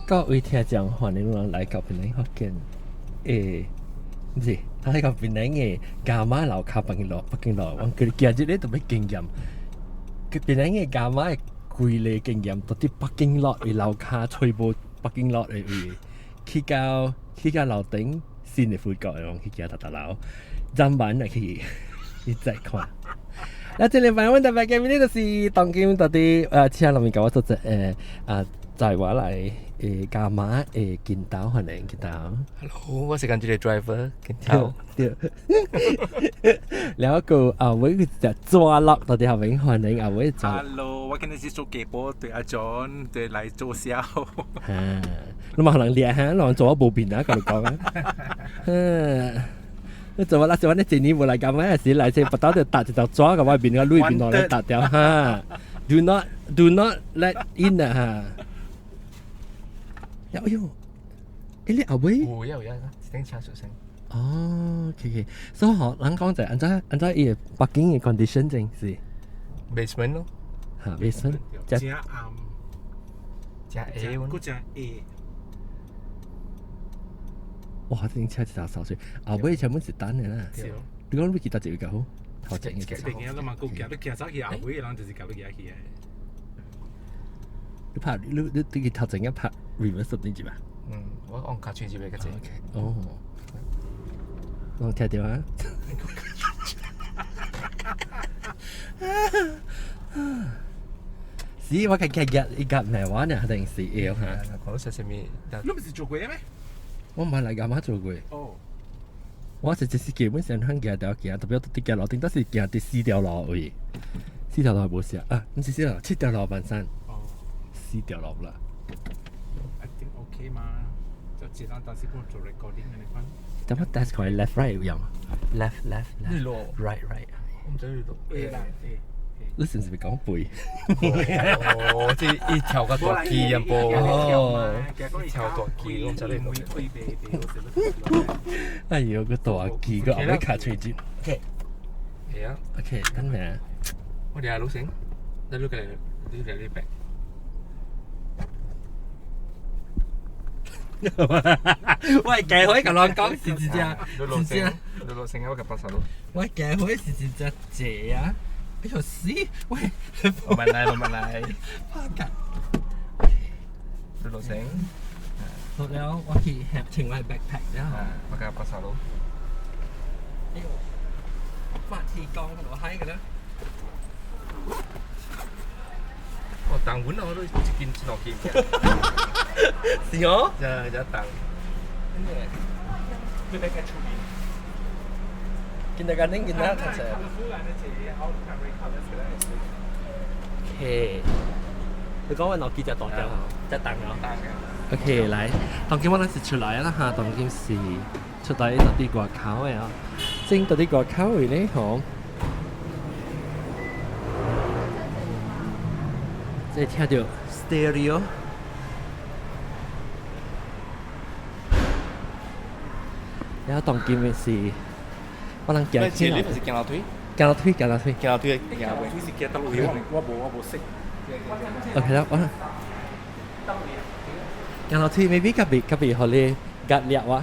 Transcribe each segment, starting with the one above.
各位聽眾，歡迎咱來到檳城福建的，毋是，來到檳城的伽馬樓跤北京路，北京路。阮今今日咧特別經驗，檳城的伽馬的規個經驗，到佇北京路的樓跤揣無北京路的位，去到樓頂新的 food court，去行逐逐樓，昨晚來去，你再看。那這禮拜阮特別見面就是當今到底車內面共我做者載我來伽馬的鏡頭，歡迎鏡頭。 Hello，我是講這個 driver 鏡頭。對。然後個阿偉就抓落到底後面，歡迎阿偉抓。 Hello，我今日是做記波對阿 John 對來做銷。哈，你嘛可能厲害，人做我無變啊，共你講啊。嗯。你做我那時我你一年無來伽馬時來這不到就搭一條紙，共我面個裏邊落來搭掉哈。Do not let in 啊哈。哎呦，你後尾？有有有，一頂車出聲。哦，OK，所以吼，人講就按怎按怎伊個 parking 的 condition 真是 basement 咯。哈，basement。真暗。真黑。閣真黑。哇！這頂車一條掃水，後尾全部是單的啦。你講你其他一個較好？頭前一個。這邊啦嘛，閣行你行走去後尾，人就是共你行去的。你拍你去頭前一拍 reverse 點住吧？嗯，我按卡吹這邊個字。哦。我聽到啊。是，我計計日一夾咩話呢？定是要嚇？講到啥物？你毋是做過咩？我毋捌來伽馬做過。哦。我是就是基本上肯行條行，特別佇行路頂，都是行佇四條路位。四條路無寫啊，毋是四條路，七條路半山。哦。四條路啦。 I think OK 嘛，就一人當時講做 recording 的款。點解 test 佢 left right 有用？Left left left right right。我毋知你錄。 A 啦 A。你是毋是講背？哦，這一條個大機啊噃。哦。一條大機，我毋知你錄。哎呦，個大機個後尾卡喙舌。OK。係啊。 OK，等下。我哋係老成，你錄嚟，你嚟呢邊。喂，計開共人講是真正，真正。你老成，我夾八十咯。喂，計開是真正濟啊！哎呦死！喂，慢慢來，慢慢來。拍緊。你老成。落了，我去穿我 backpack 了。我夾八十咯。哎呦，發天光落海個啦。哦，重穩啊！我都一斤一兩斤。是哦。真真重。你來個出面。見大家拎見啦，頭先。OK，你講我腦機就大條，就重咯。OK，來，當今我咱是出來啦哈，當今是出來到佇外口的哦，正到佇外口位咧吼，這聽著 stereo。然後當今的是，我人行起來。你是行樓梯？行樓梯，行樓梯。行樓梯，行樓梯是行倒位，我無識。 OK 啦，我行樓梯，maybe 較袂較袂予你壓力哇。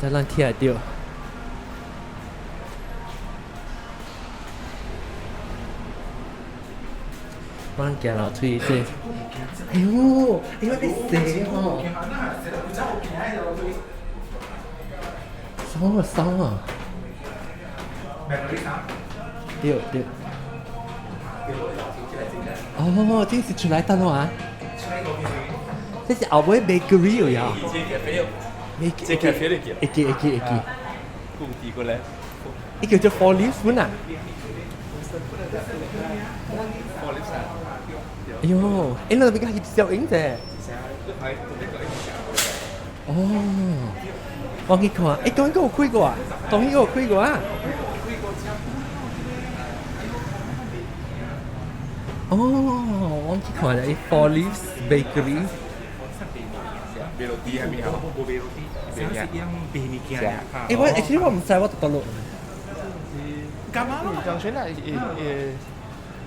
再咱聽會著。我人行樓梯這，哎呦，哎呦，你死吼！爽啊爽啊！對對。哦，這是出來等我啊！這是後尾 bakery 有呀。這咖啡嚟嘅。會記會記會記。固地過來。伊叫做 Four Leaves 本啊。 Four Leaves 啊。哎呦，哎，那邊個翕小影啫。哦，我去看，哎，當然有開過啊，當然有開過啊。哦，我去看下，Four Leaves Bakery。賣落地係咪啊？無賣落地，是樣賣物件。欸，我其實我毋知，我特登落。幹嘛咯？ Junction 啊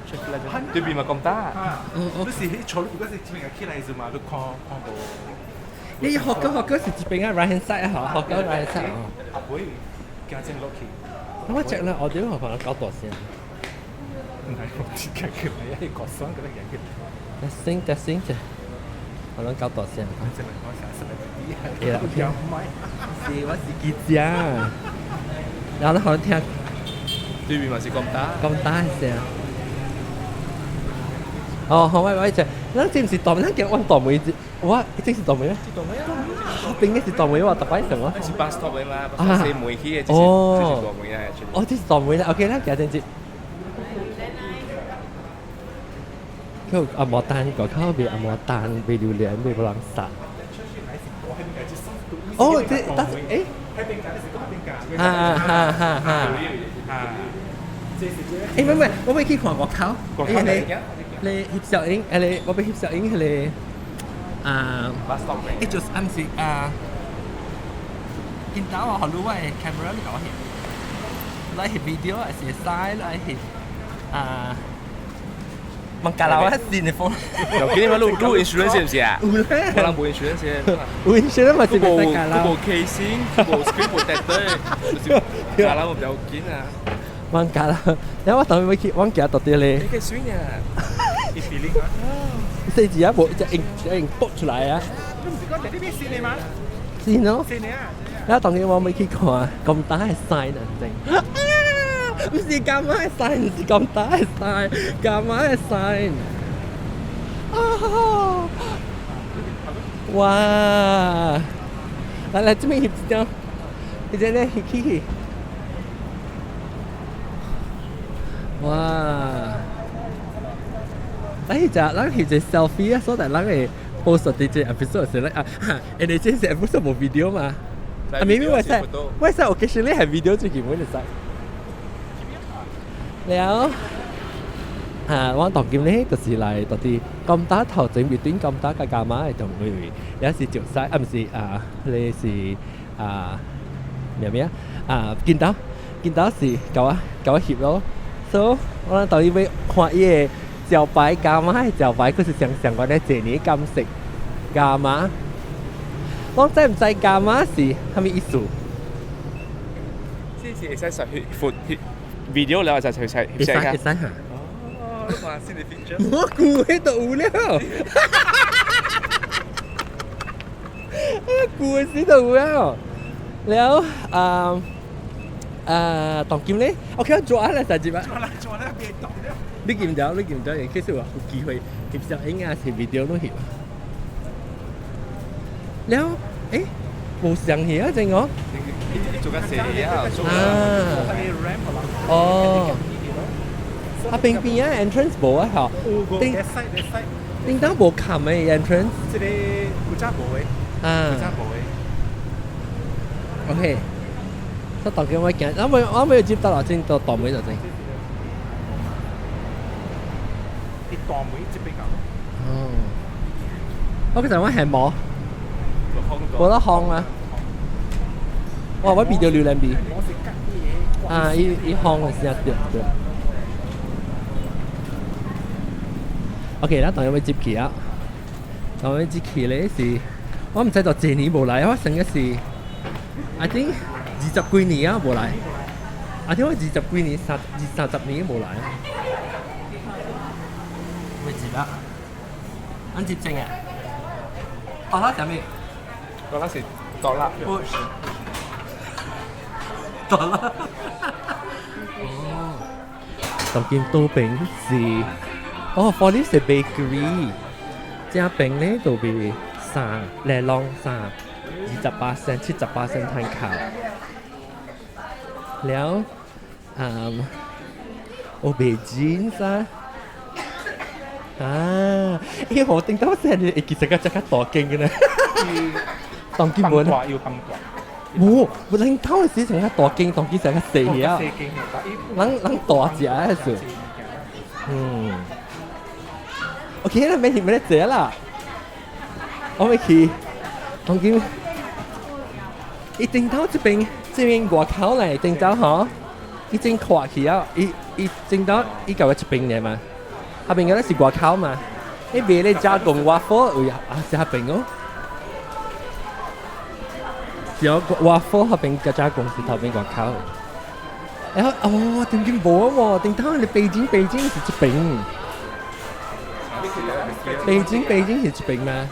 ，traffic light 對邊嘛咁大。啊，哦。你是坐，如果是這邊起來時嘛，你看看無？你學緊學緊是這邊啊，right hand side 啊，學緊 right hand side 哦。阿妹行正落去。我 check 啦，我點學翻搞大聲？唔係我自己起來，一個雙嗰啲嘢。 Testing testing 啫，我諗搞大聲。這邊講啥是咪啲？係啦，又唔係。是我是記者，然後咧好聽。對面嘛是咁大。咁大聲。哦，好，喂喂，就，咱這毋是大門，咱叫阮大門，我這是大門咩？大門啊！邊個是大門？我特擺什麼？是 bus stop 的嘛，bus stop 門去的，這是這是大門啊。哦，這是大門啦。OK，咱行前一。佢阿摩丹個口味，阿摩丹賣榴蓮，賣無人殺。哦，這但是誒。哈哈哈哈！誒，唔唔，我欲去看外口。誒，你翕相影，誒，你我欲翕相影，彼个啊，誒，就是暗時啊，見到我，予我的 camera 你共我翕，來翕 video 還是會使來翕啊？孟加拉我線的風。有幾你嘛？錄錄 insurance 是唔是啊？有咧。我人無 insurance。有 insurance 嘛是無無 casing，無 screen protector，就是加拉我比較緊啊。孟加拉，然後我當欲去，我行到佇咧。你個水呢？伊 feeling 啊。細字啊，無一用一用卜出來啊。你毋是講佇呢邊線的嗎？是喏。線的啊。然後當時我欲去看咁大的 sign 啊，真。毋是咁大的 sign，毋是咁大的 sign，咁大的 sign。啊！哇！來來，這邊翕一張，一張咧翕起去。哇！咱翕隻，咱翕一個 selfie 啊，所以咱會 post 佇這 episode 時咧啊，因為這是 episode 無 video 嘛。啊，明明我使，我使 occasionally 係 video 最基本就使。了，啊，我當今咧就是來到佇金打頭前面頂金打佮伽馬的同位，也是石西啊，毋是啊，彼是啊，咩咩啊？見到見到是共我共我翕咯，所以我當伊欲看伊的招牌伽馬的招牌，佫是上上關咧這年金色伽馬。我知毋知伽馬是啥物意思？這是會使翕 video 了就翕翕會使會使哈。哦，你看新的 feature。我估彼都有了。估的時都有了。了啊啊，當今咧，OK，做啊啦，實際吧。做啦做啦，別動了。你見到你見到，其實話有機會翕相影啊，是 video 攏翕。了，誒，無上去啊，正我。做較細啊，啊。哦。啊，邊邊啊，entrance 無啊，嗬。頂頂當無冚的 entrance。這个古早無的。啊。古早無的。 OK。所以當今我行，我未我未接到落先到大門就先。啲大門這邊個。哦。我其實我係冇。無得烘啊！哇！我鼻著榴蓮味。啊！伊伊烘的時陣對對。OK，咱當然欲入去啊。當然入去咧是，我毋知道這年無來，我上個是，I think 二十幾年啊無來。I think 我二十幾年、三二三十年無來。欲入啊？咱入正啊？哦，他啥物？嗰陣時獨立。獨立。哦。當今倒邊是，哦，for this 是 bakery，這邊咧就賣衫，玲瑯衫，28仙、78仙攤口。了，嗯，我賣 jeans 啊。啊！因為我頂到成日會記得個這較大間嘅呢。當今無。大要崩大。無，無恁頭的時陣較大間，當今成較細啊。人人大隻的時。嗯。OK 啦，免免坐啦。我欲去，當今，伊頂頭這邊這邊外口咧，頂頭吼，伊真闊去啊！伊伊正當伊舊嘅一邊嘅嘛，下邊嘅咧是外口嘛。你賣咧加工 waffle 有啊是下邊哦。有 waffle 下邊嘅加工是頭邊外口。然後哦，點解冇啊？喎，頂頭你北京北京是一邊，北京北京是一邊嘛？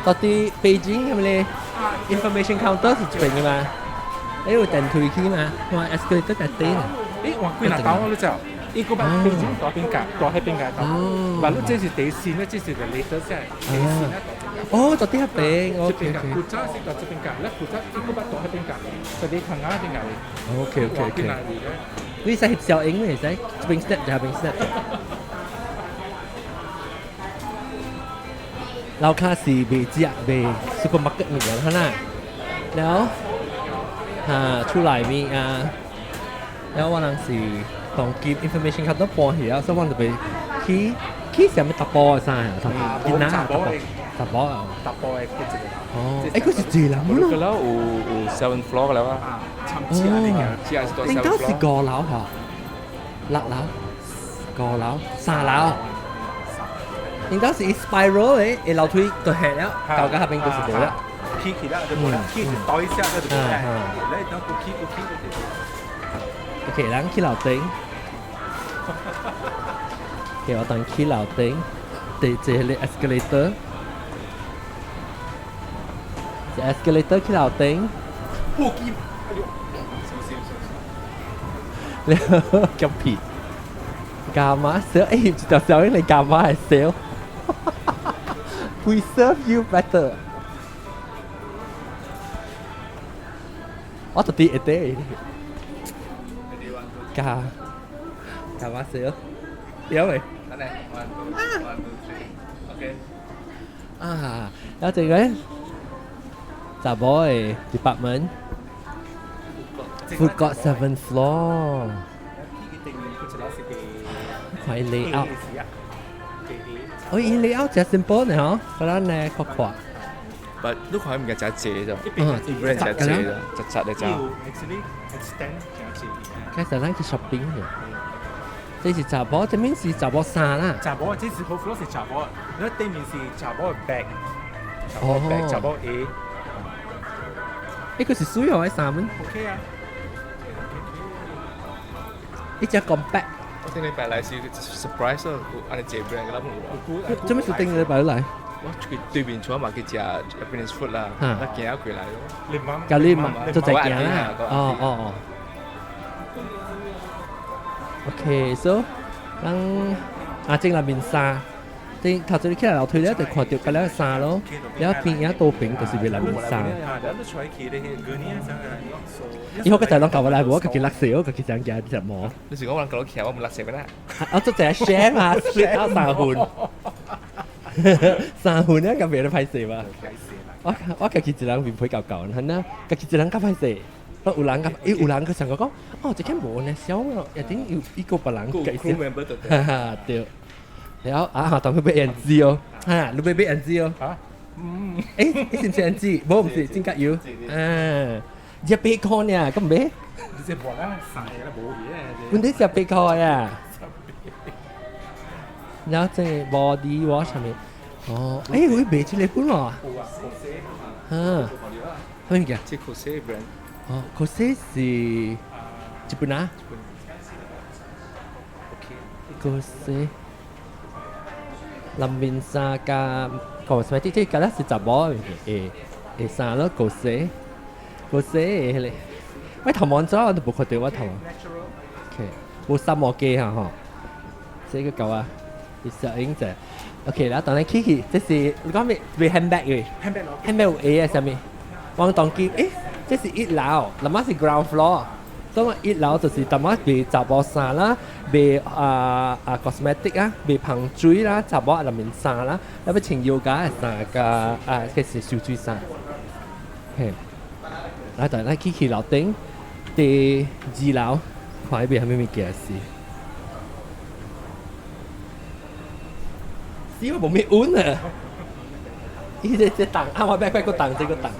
到底北京係咪咧？Information counter 是一邊嘅嘛？你有電梯去嘛？我 escalator 在底呢。誒，換幾若兜你知？伊個北京大邊架，大喺邊架兜。話你這是第線咧，這是個 latest 啫，第線咧大邊架。哦，就啲一邊，OK 這邊架，古早是到這邊架，咧古早伊個大喺邊架，就你看啱邊架。 OK。你使翕小影咩？使這邊 snap 就下邊 snap。樓卡是賣食賣 supermarket 物件，哈啦。然後嚇出來面啊，然後我人是當今 information 較多搬去啊，所以我就被去去啥物淡薄啥啊，囡仔淡薄淡薄啊，淡薄的一個。哦，誒，佢是幾樓咯？個樓有有 seven floor 了啊。哦，應該是五樓嚇，六樓、五樓、三樓。應該是 spiral 的，一樓梯就下了，到到下邊就是無了。起起了就無啦，起就倒一下就無啦，來等過起過起過去。 OK，咱去樓頂。OK，我等去樓頂，第這個 escalator，這 escalator 去樓頂。破機。你夾皮，幹嘛 sale？誒，一條小英你幹嘛係 sale？We serve you better。我特啲一啲。加幹嘛 sale？有未？等嚟，one two one two three，OK。啊，有這個查某的 department。Food court seven floor。看伊 layout。哦，伊 layout 真 simple 呢，嗬，個咱呢較快。 But 你看伊物件真濟啫，伊 brand 真濟啫，雜雜的真。開始咱去 shopping 嘅。這是查某，這面是查某衫啦。查某，這是好 floor 是查某，你對面是查某 bag，查某 bag，查某 A。呢個是水哦，衫們。 OK 啊。呢隻咁白。我頂禮拜來是 surprise 咯，按呢這 brand 個啦冇。做咩事頂禮拜來？我出去對面厝嘛去食 Japanese food 啦，我行過來咯。咖喱嘛，就在行啦。哦哦哦。OK，so，咱阿正那邊衫，啲頭先你起來樓梯咧，就看到嗰兩衫咯，然後邊一多邊就是越南面衫。伊好個就攏舊來，無家己落雪，我家己想行隻毛。你是講我人舊起來，我唔落雪咩啦？我做隻 share 嘛，split 到三份，三份咧，咁別得歹勢嘛。我我家己一人面皮厚厚，係呐，家己一人較歹勢。有人甲，伊有人佢上個講，哦，這間無呢，小咯，一定有一個別人介紹。哈哈，對。然後啊，當佢買 NG 哦，哈，你欲買 NG 哦。啊？嗯。誒，你是唔是 NG？無，唔是，真甲油。啊，一百塊呢，咁買？你這無啦，三個啦，無嘢。問題是一百塊啊。然後這 body wash 上面，哦，誒，會賣這個本喎。有啊，嗯，咩物件？這 Kose brand。哦，Kose 是日本啊？Kose。林面衫加 cosmetic 這個咧是查某的的衫咯，Kose Kose 的彼個，我頭毛怎我都無看到我頭毛。OK，無三毛雞哈吼，這個夠啊，你攝影者。OK，啦，當你去去，這是你講咩？賣 handbag 嘅，handbag 有 A 啊，啥物？我當機，誒，這是一樓，那麼是 ground floor。所以一樓就是淡仔賣查某衫啦，賣啊啊 cosmetic 啊，賣香水啦，查某內面衫啦，抑欲穿瑜伽的衫佮啊，這是泅水衫。嘿，來，咱去去樓頂，第二樓看彼邊啥物物件是。死我無咩穩啊！伊這這檔啊，我欲快閣動這個動。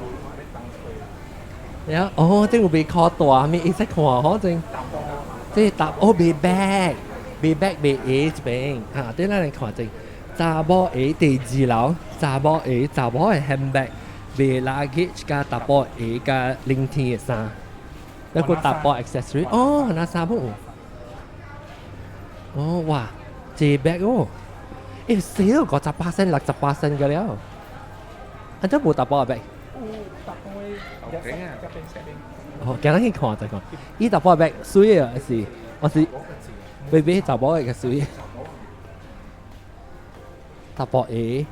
了哦，這有被靠大，咪會使看好正。這搭哦被 bag，被 bag 被鞋這邊啊，對咱來看正。查某鞋第二樓，查某鞋查某的 handbag，賣 luggage 加查埔鞋加冷天的衫，一個查埔 accessory，哦，那衫冇。哦，哇，這 bag 哦，欸，死咯，58仙、68仙嘅了，啊，真無查埔的 bag。有啊。哦，今日去看再看，伊查埔的 bag 水啊，是，我是買買查某的較水。查埔鞋。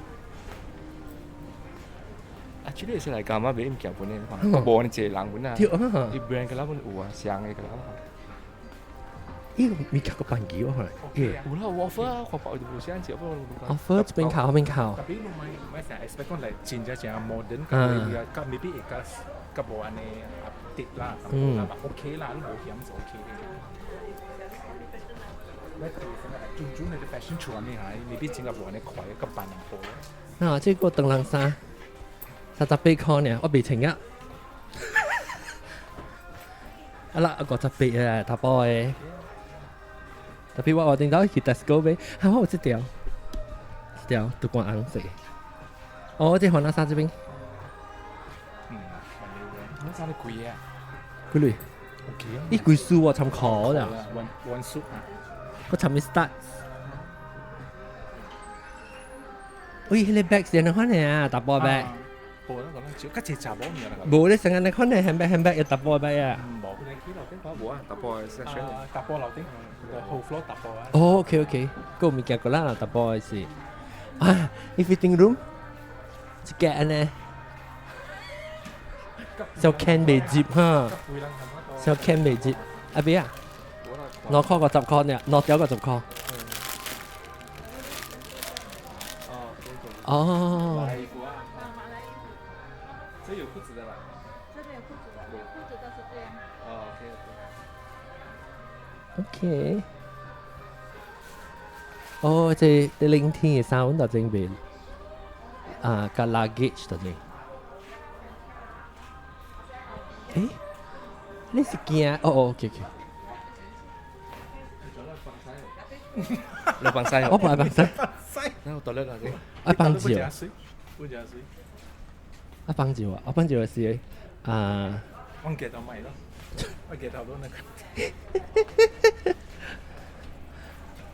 Actually 是來幹嘛買物件本咧？無呢一個人本啊。對啊。伊 brand 個啦本有啊，上的個啦。伊個物件個辦機我可能。有啦，有 offer 啊，看包就無啥子， offer 這邊靠，那邊靠。 Tapi 你莫莫成 expect 講來真正正 modern，佮佮 maybe 會較較無按呢 update 啦，嗯，OK 啦，你無嫌就 OK 嘅。你對成個準準的 fashion 出來呢，未必真個無按呢快，較慢一步。啊，這個長人衫。38塊呢，我未穿啊。啊啦，58啊，查埔的。Tapi 我頂到去 Tesco 買，哈，我有這條，這條都關紅色。哦，這番仔衫這邊。嗯，番仔衫貴啊。幾鐳？ OK 啊。伊幾束喎，參考啦。 One one 束啊。我參咪 start。喂，彼個 bag 是按怎款的啊？查埔 bag。無啦，講少，較濟查某物啦。無你成日你看你 handbag handbag 有查埔 bag 啊？無，無啊，查埔的 section。查埔樓頂，whole floor 查埔啊。哦，OK OK，閣有物件過啦，查埔的是。啊，伊 fitting room，一間按呢，小 can 袂入哈，小 can 袂入，阿邊啊？2塊50塊呢，2條50塊。哦。這有褲子的啦。這邊有褲子的，有褲子都是這樣。哦，OK OK。哦，這這冷天的衫，阮就準備啊，佮 luggage 就這。欸，你是驚？哦哦，OK OK。你放晒？我不愛放晒。那我倒了啦先。愛放酒。啊，放酒啊！啊，放酒是啊。我記得買咯，我記得都那個。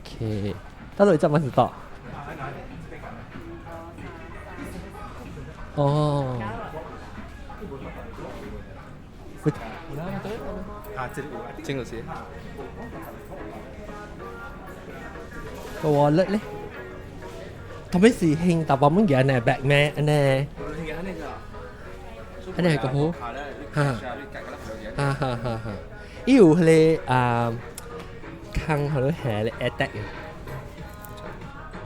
OK，到底這麼知道？哦。這個是。個 wallet 咧，特別是興大部分嘢呢，bag 咩呢？按呢個好，哈，哈哈哈哈！伊有彼個啊，空予你下咧 attack 嘅，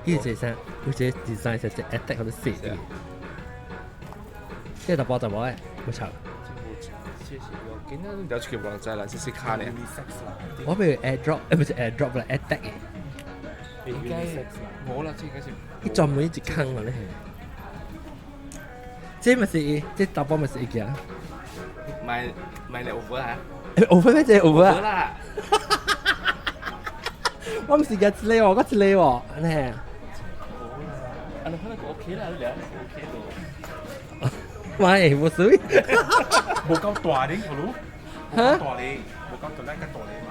伊有一個啥？有一個 design 是只 attack 予你設嘅，這查埔查某的，無錯。今仔了出去無人知啦，這是卡呢。我欲 airdrop，欸，毋是 airdrop 啦，attack 嘅。應該無啦，這應該是。伊專門一空落咧。這嘛是，這查埔嘛是會行。買買嚟 over 啊？欸，over 咩？這 over 啊？啦。我毋是夾一個喎，我一個喎，按呢。啊，你可能 OK 啦，你兩 OK 咯。喂，無水。無夠大哩，好咯。無夠大哩，無夠大，咱較大哩嘛。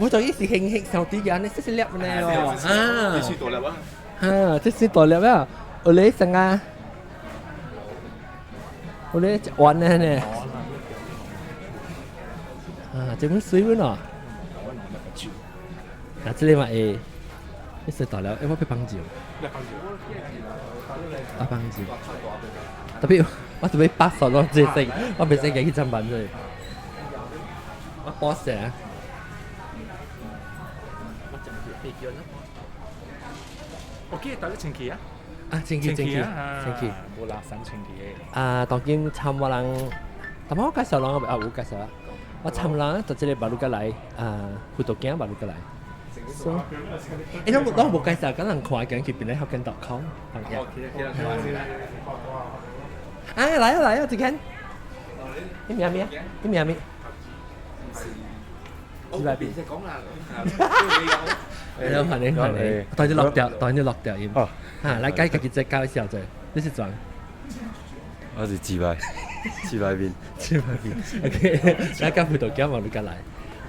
我就一時興興小啲嘅，你細細粒呢哦。啊。這是大粒啊。哈，這是大粒啊！有咧成啊。有咧一彎呢呢。啊，這本水本哦。啊，這個嘛會，你是大粒，欸，我欲放酒。啊，放酒。Tapi 我準備八十咯，這先，我袂使去上班啫。我 boss 啊。我真是飛叫啦。 OK，大家清氣啊！啊，清氣清氣清氣。無垃圾清氣的。啊，當今參我人，但我介紹人啊，有介紹啊。我參人就這個馬路過來，啊，葡萄鏡馬路過來。So，欸，攏攏無介紹，敢人看見去邊咧福建 .com。啊，來啊來啊，這間。你名咩？你名咩？我別識講啦。你歡迎歡迎，當你落掉，當你落掉音。哦，嚇，來介家己再介紹者，你是怎？我是自敗，自敗面。自敗面。OK，來甲葡萄酒嘛，你過來。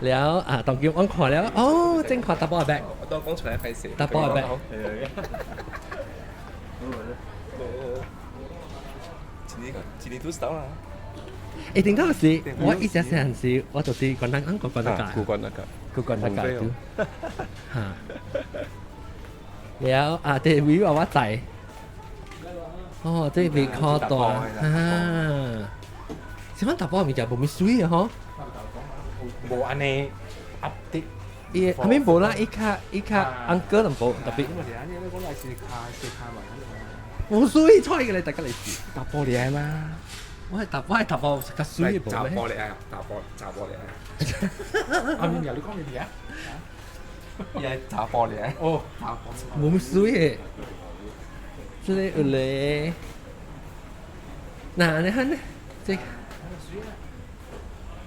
了啊，當叫我看了，哦，正看查某的 bag。我當講出來費事。查某的 bag。一年一年都少啦。誒，頂頭是，我以前細漢時，我就是關東，按過關東界。古關那個。古關那個。嚇。了啊，這位我在。哦，這位靠大啊。是講查埔物件無咪水的吼？無按呢 update。伊後面無啦，伊較伊較安哥淡薄特別。無水，錯個咧，大家嚟試。查埔嚟嘛？我係查埔較水的無咩？查埔嚟啊！查埔查埔嚟啊！阿面由你講咩嘢啊？伊係查埔嚟啊！哦，查埔。無水的，這個有咧。嗱，你看呢？這個。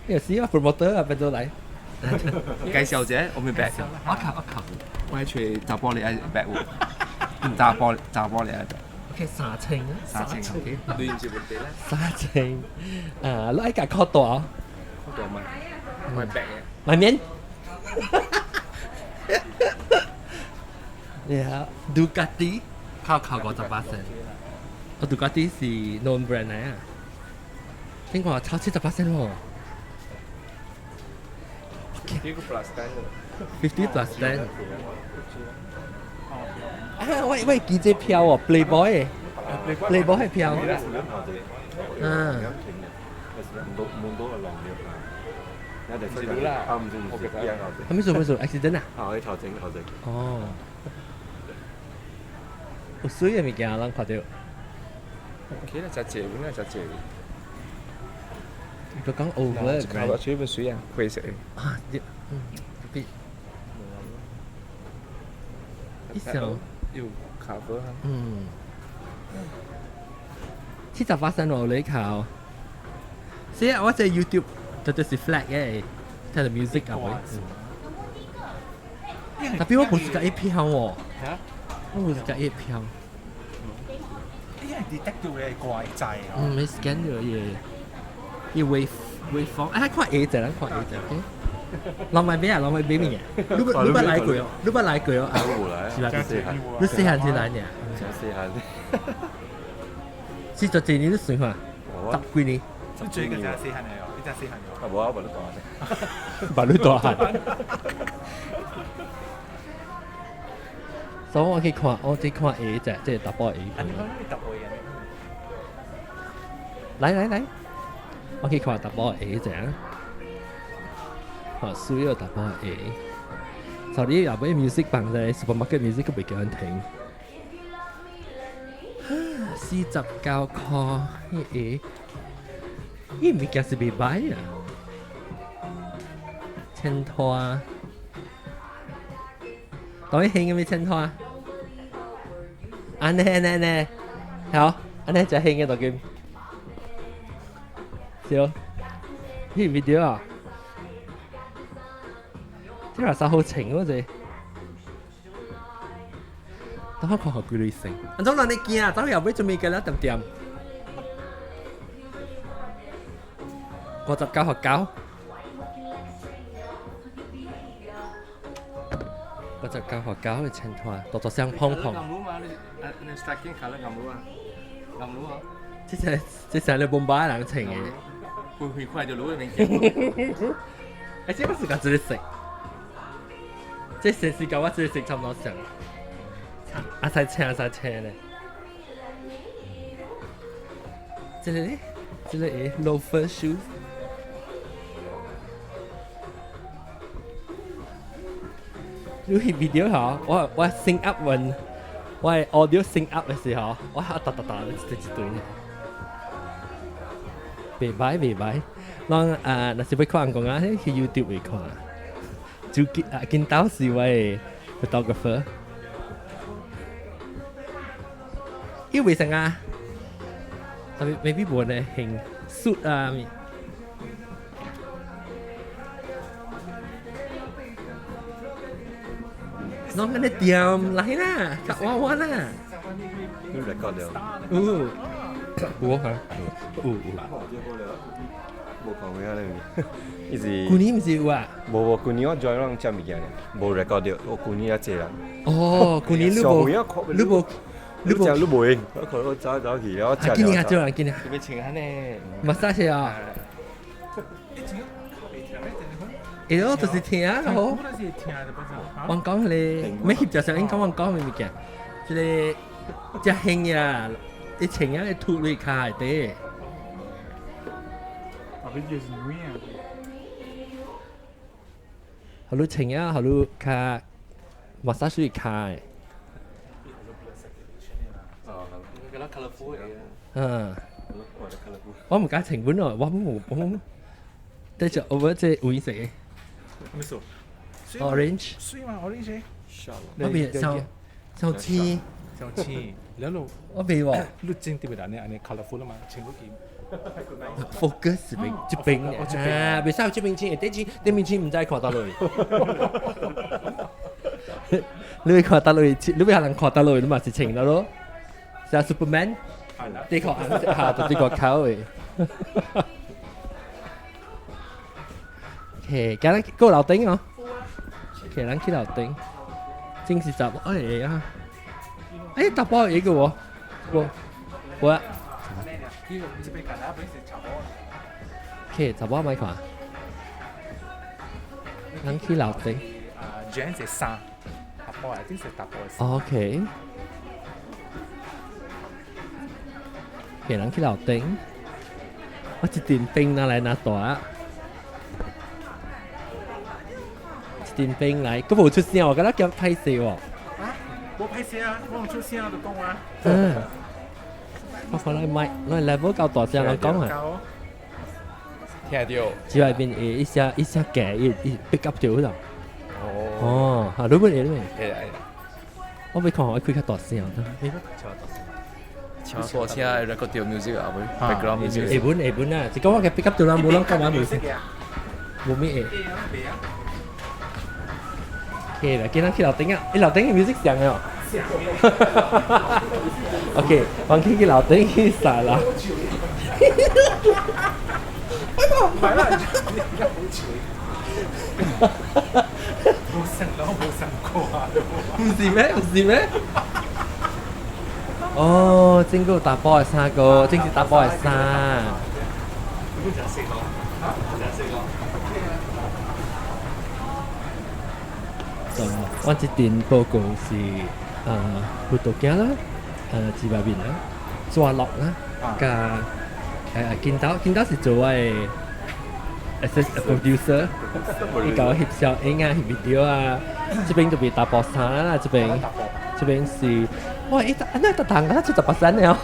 有時啊，promoter 啊，變做來。介紹者，我咪白。我靠我靠！我係揣查埔嚟啊，白喎。查埔查埔嚟啊，白。 OK，三千啊。三千 OK。你唔是問題啦。三千，啊，你愛共擴大？擴大嘛？我係白嘅。買面。然後杜卡迪靠靠58仙，我杜卡迪是 known brand 嚟啊。聽講超78仙喎。 50 plus 10。 50 plus 10。啊！我我記這票哦，Playboy 嘅，Playboy 係票。啊。係咩做咩做 accident 啊？啊，去頭整頭整。哦。有水嘅物件，咱看到。 OK 啦，就借，本來就借。佢講 over。靠落水本水啊，灰色。啊，嗯，特別。一想。有咖啡。嗯。78仙喎，你靠。所以我這 YouTube 就就是 flat 嘅，聽 music 啊會。特別我不是個 A 票喎。我不是個 A 票。呢係 detect 到嘅怪掣啊。嗯，你 scan 咗嘢，要 wave waveform，啊，看 A 隻，咱看 A 隻，OK。老買咩啊？老買咩物件？你不你不來過哦？你不來過哦？我冇來。是吧？你細漢時來呢？細漢。是十幾年你算看？十幾年。你最近就係細漢嚟哦，你真係細漢哦。啊，無啊，無你大漢。無你大漢。所以我去看，我去看 A 隻，即係查埔 A。來來來，我去看查埔 A 隻啊。看水個查埔 A。所以也買 music 放在 supermarket music 都袂叫人停。49塊，迄個，伊物件是袂歹啊。千拖，當然興嘅咩千拖？按呢按呢按呢，好，按呢就興嘅就叫。是咯，呢 video 啊，這話啥好情嗰隻。等我看下幾類型。安怎人你驚啊？走又要準備嘅啦，點點？59學九，59學九嘅前拖，多多相碰碰。暗路嘛，你你 striking colour 暗路啊，暗路啊。這是這是你bomba 人穿嘅。會會快就路嘅物件。欸，這個是個這個色，這色是跟我這個色差不多像。阿使青阿使青咧。這個咧，這個誒，loafer shoes。你翕 video 吼，我我 sync up 完，我 audio sync up 的時候，我還哒哒哒一一堆呢。袂歹袂歹，咱啊，若是欲看講啊，去 YouTube 會看。主機啊，見到是我的 photographer。伊為啥啊？特別 maybe 無呢興 suit 啊，攏按呢掂來啦，較彎彎啦。你 record 了？有，有啊，有有。無看過啊你，伊是。舊年毋是有啊？無無，舊年我 join 攏食物件爾，無 record 著。我舊年較濟人。哦，舊年你無，你無，你無，你無閒。我看我走走去，我食。今年較少人，今年。要穿按呢？嘛啥事啊？會咯，就是聽好。我講彼个，欲翕照相，應該我講的物件，這个遮興呀，伊穿啊個凸落跤內底。啊，就是女啊。予你穿啊，予你較馬殺水跤的。哦，覺得 colourful 的。嗯。我毋敢穿本哦，我無我無。這就我這有顏色的。咩色？Orange。水嘛，orange。我袂上上青。上青，然後我袂喎。你真特別按呢按呢 colourful 嘛，穿過去。 focus 邊這邊啊，袂使這邊穿，頂穿頂邊穿毋知看佗落去。你會看佗落去，你欲予人看佗落去，你嘛是穿了咯。像 Superman，底褲紅色下就底褲口的。OK，今日過樓頂哦。OK，咱去樓頂。真是查某會啊！欸，查埔會個無？無，無啊。OK，查某莫看。咱去樓頂。啊，Jan 是衫，查埔啊，真是查埔的。 OK。OK，咱去樓頂。我一陣冰拿來拿大。一陣冰來，閣無出聲，我感覺較歹勢喎。啊？無歹勢啊，我有出聲就講話。嗯。我看咱麥，咱 level 夠大聲來講啊。聽到。只外邊會一聲一聲加，伊伊 pick up 到啦。哦。哦，嚇，你本會你？會會。我欲看我開較大聲，你大聲。唱大聲 record 到 music 啊，background music。會本會本啊，是講我嘅 pick up 到啦，無人講話無聲。無咩會。OK 啦，今仔去樓頂啊，欸樓頂嘅 music 響的哦。OK，我去去樓頂去殺啦。唔係啦，你而家好笑。無成佬無成果啊！唔是咩？唔是咩？哦，整個查埔的衫個，這是查埔的衫。你講四個，嚇？講四個。我這陣報告是葡萄鏡啦，雞排麵啦，抓落啦，佮金刀，金刀是做我的 assistant producer，伊共我翕相影啊，翕 video 啊，這邊就是查埔衫啦，這邊這邊是，哇！伊按呢逐項敢若78的哦，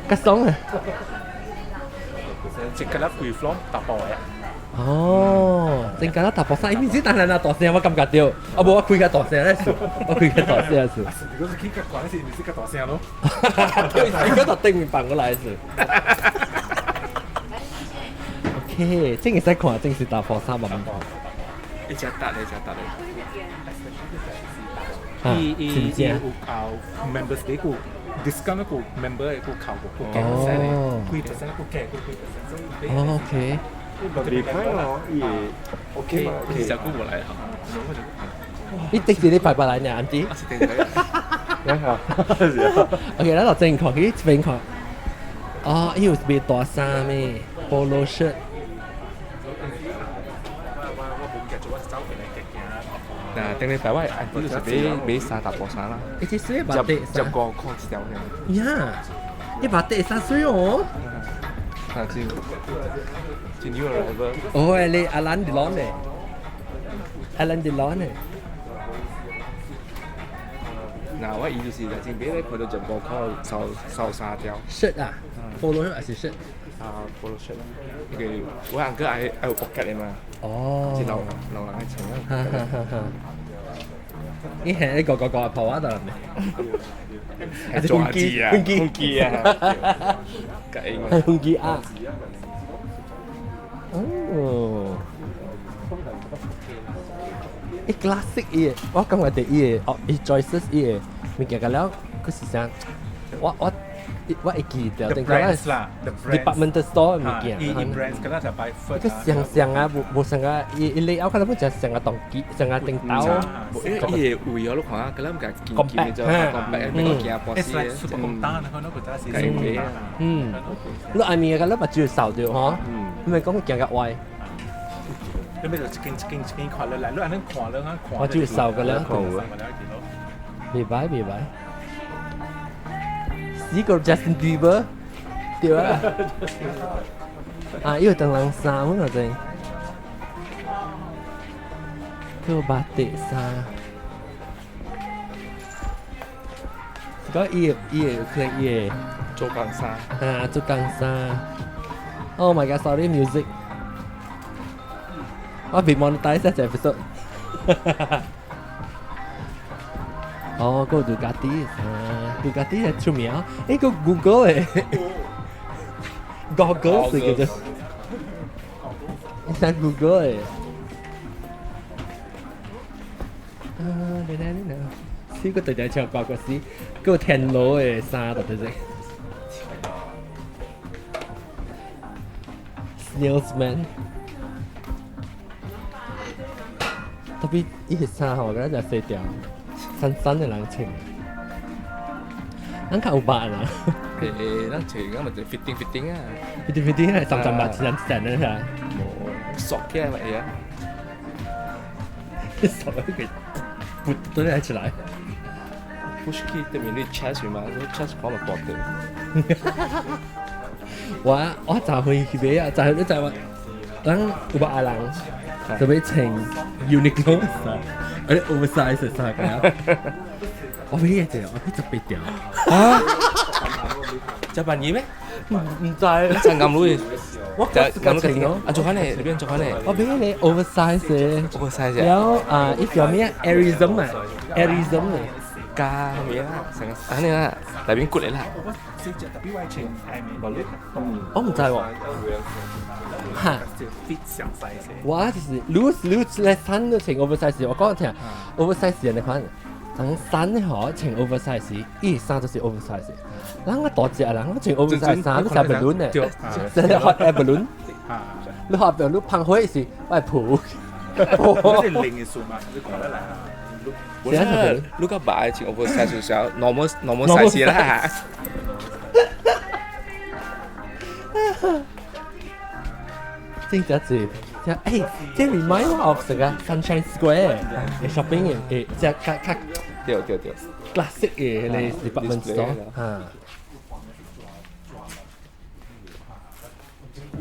較爽啊！這個啦規 floor 查埔的。哦，真敢若查埔衫，伊毋是當然啦，大聲我感覺著，啊無我開較大聲咧是，我開較大聲是。如果是起較懸是，毋是較大聲咯。對，伊閣頭頂面放過來是。OK，這會使看，這是查埔衫嘛？一隻搭咧，一隻搭咧。伊伊伊有啊 members 的個 discount 個 member 的個扣個個減咧，幾 percent 個減個幾 percent。哦，OK。袂歹哦，伊會 OK 嘛？你是食久無來哈？你即時你排排來呢，安迪？我是頂禮。啊是啊。 OK，咱落正看，去這邊看。哦，伊有賣大衫咩？Polo shirt。嗱，頂禮拜我安迪就是買買衫查埔衫啦。欸，這水目底15塊一條爾。呀，你目底衫水哦。啊，真真有來無？哦，你阿蘭迪朗呢？阿蘭迪朗呢？嗱，我伊就是來前買咧，看到15塊收收三條。 shirt 啊，polo shirt 還是 shirt？啊，polo shirt 啦。那個我阿哥愛愛有 pocket 的嘛。哦。是老老人愛穿啊。哈哈哈哈。你係一個個個跑啊得啦咩？係抓機啊，飛機啊。係飛機啊。哦。伊 classic 伊，我感覺第伊個哦，伊 choices 伊個物件個了，佢是啥？我會記得， The brands 啦，the brands department store 物件。伊 brands 嗰就擺 個像像啊，無無像啊，伊伊 layout 可能本就像個當機，像個頂刀。因為伊個位我都看啊，佢諗個堅堅就 compact，那個行波斯。It's like super 簡單，可能佢就係。嗯，你下面個粒咪主要受掉嗬，你咪講佢行個歪。你咪就一間一間一間看落來，你按呢看落啊看。我主要受個啦，袂歹袂歹。死個 Justin Bieber，對啊。啊，伊有當人衫喎，真。叫巴迪衫。是講伊伊可能伊做工衫。啊，做工衫。Oh my god, sorry music。我被 monetize 一隻 episode。哦，個杜卡迪啊，杜卡迪係出名，呢個 Google 誒，Google 是叫做，你睇 Google 誒。啊，你睇你睇，呢個對對唱歌個是，個天羅嘅衫就對對。Salesman。特別伊個衫吼，我覺得就細條，新新的人穿。咱較有肉啦。誒，咱穿咁咪就 fitting fitting 啊。 fitting fitting 係三三八三三的係。無索起來咪會啊。索起不對起來。 push 去對面你 chest 嘛，你 chest 可能大條。我就去去買啊，就你就話，咱有肉人。就欲穿 Uniqlo 衫，而且 oversize 衫個。我買一隻，我買18條。啊？這萬二咩？唔知。真咁鐳？我就咁穿咯。啊，做緊呢？你邊做緊呢？我買你 oversize 嘅。 oversize。然後啊，伊叫咩？Airism 啊，Airism 啊。加咩啦？成個啊你啦，內邊骨嚟啦。我唔知喎。嚇！我就是 loose loose 咧，衫都穿 oversize。我講聽 oversize 人哋款，當衫嗬穿 oversize，伊衫就是 oversize。人個大隻人，我穿 oversize 衫都成 balloon 咧，成 hot air balloon。你 hot air balloon 捧火是我抱。我是零嘅數嘛，你講得嚟啊？我是你個白穿 oversize 就 normal normal size 啦。真正濟，誒，這 remind 我 of 這個 Sunshine Square 嘅 shopping 嘅，誒，即係較較對對對 classic 嘅迄個 department store 嚇。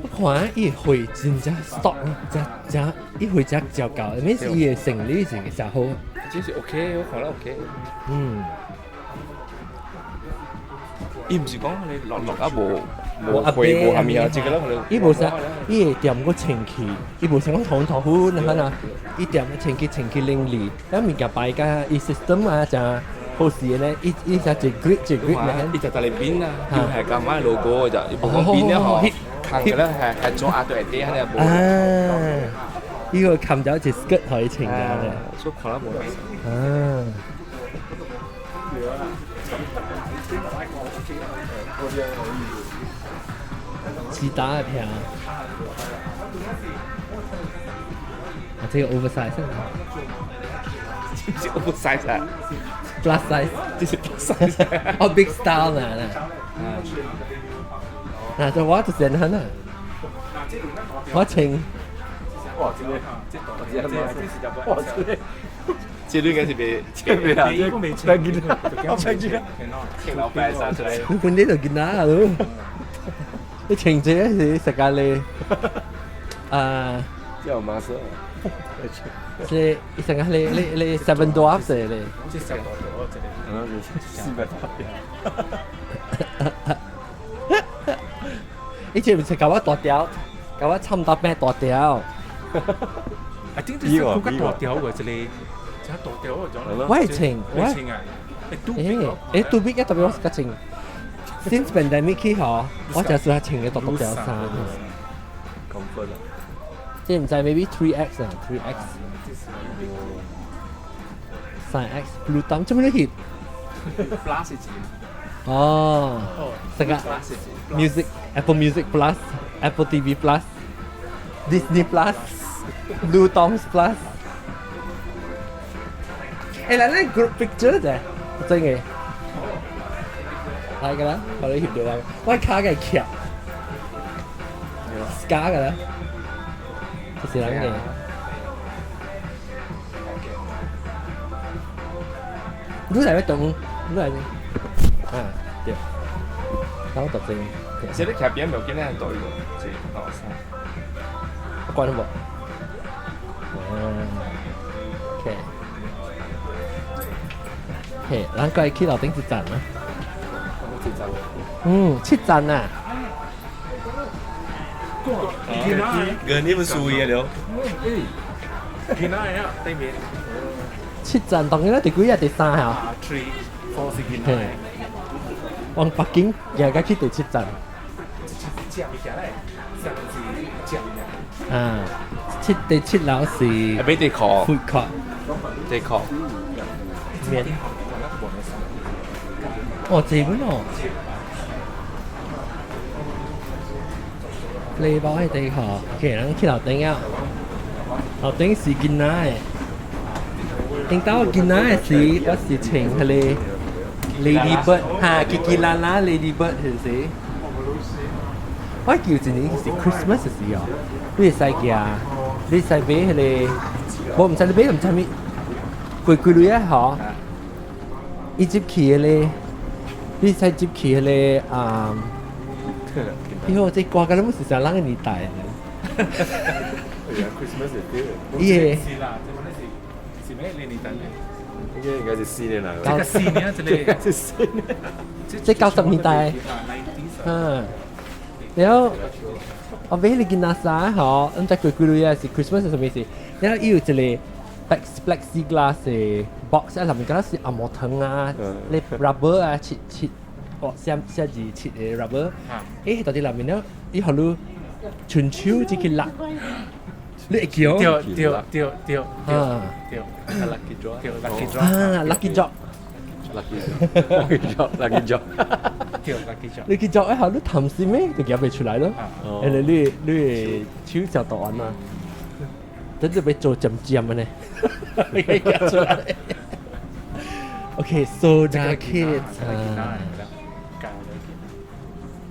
我看伊貨真正 stock，真真伊貨真糟糕，每次伊的生理是誠好。這是 OK，我看了 OK。嗯。伊毋是講你落落啊無。無會無蝦米啊，這個攏伊無啥，伊會店個清氣，伊無像講同頭粉那款啊，伊店個清氣清氣淋漓，咱物件擺甲伊 system 啊，誠好勢咧，伊伊才一 grid 一 grid 咧，伊就在裡邊啊，又係咁買 logo 就，伊無講邊咧嗬，扛個咧係係做阿對啲，肯定無。啊，伊個冚咗一 skirt 可以穿嘅，所以看了無。啊。其他的片啊，這個 oversize 這是 oversize 啊，plus size，這是 plus size，哦 big style 啦，嗱就我就是咁啊，我穿，哇這個，哇這個，這個應該是袂，這袂啊，這個未穿，我穿住，穿老白衫出來，你本地就見啦咯。你穿這個是食咖喱，啊，叫馬色，是伊成個你你你 Seven Dwarfs 嚟咧，嗯，400多。以前唔是搞我大條，搞我差唔多變大條。 I think 這是更加大條嘅，這個，這大條嗰種。我係穿，我穿啊，誒誒，too big 特別我是較穿。Since pandemic 起嗬，我就算係穿嘅大大條衫。 Comfort 啦。這毋知 maybe 3X 啊，3X。3X Blue Thumb 做咩你翕？ Plus 是哦，這個 Music Apple Music Plus Apple TV Plus Disney Plus Blue Thumbs Plus。誒，來來 group picture 啫，真嘅。係㗎啦，我哋翕到啊，我卡嘅劇，加㗎啦，就是人嘅。你嚟咩動？你嚟？啊，對，我讀正。其實你劇邊冇見你係對嘅，這老師。我關咗冇。哦，OK。OK，咱過去樓頂一層啊。嗯，七層啊。個你們輸嘅了。見到啊，對面。七層當然啦，第幾啊？第三啊。 3、4是見到。往北京行到去第七層。食物件咧，上是食物件。啊，第七樓是。係俾地殼。 Food court。地殼。面。哦，這本哦。你包係地殼，OK，咱去樓頂啊。樓頂是囡仔的，頂到囡仔的時，我是穿彼個 Lady Bird，哈，叽叽啦啦 Lady Bird 是毋是？我記一年是 Christmas 的時哦，你會使行，你會使買彼個，我毋知你買毋知物，貴幾鐳啊？嗬，伊入去彼個，你會使入去彼個啊。因為我這歌敢若是啥人的年代？ Christmas 的 feel。伊是啦，這本是咩年代咧？應該是四年啦。這個四年，這個是四年。這90年代。嗯。然後我買你件垃圾嗬，毋知幾幾鐳啊？是 Christmas 是啥物事？然後伊有一個 plexiglass 的 box 啊，內面敢若是紅毛糖啊，咧 rubber 啊，切切。哦，寫寫字切的 rubber，欸，到底內面咧，伊予你伸手入去抐，你會記哦？對對對對對，lucky draw，對 lucky draw，啊，lucky draw，lucky draw，lucky draw，對 lucky draw， lucky draw 一下你貪心咩，就夾袂出來咯。欸，你手就大嘛，等陣欲做尖尖的呢，你夾出來。OK，so the kids 啊。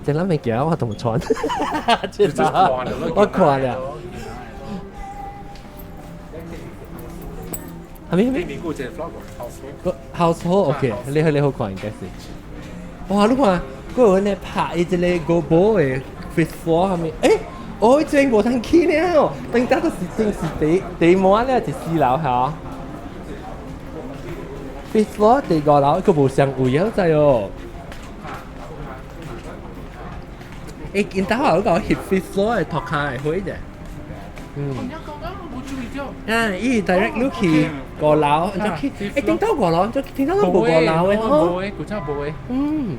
這咱物件我都無穿，我看了。係咪係咪？Household OK，你好你好看應該是。哇！你看，閣有呢拍伊一個 GoPro 的 fifth floor 係咪？欸，哦，這邊無通去了，等下都是正是第第滿了，是四樓嚇。Fifth floor 第五樓，閣無相位啊，知哦。欸，𪜶兜有個翕 fifth floor 的塗跤的花者。嗯。啊，伊 direct 落去五樓，就去，欸，頂到五樓，就聽到都無五樓的吼。無的，古早無的。嗯。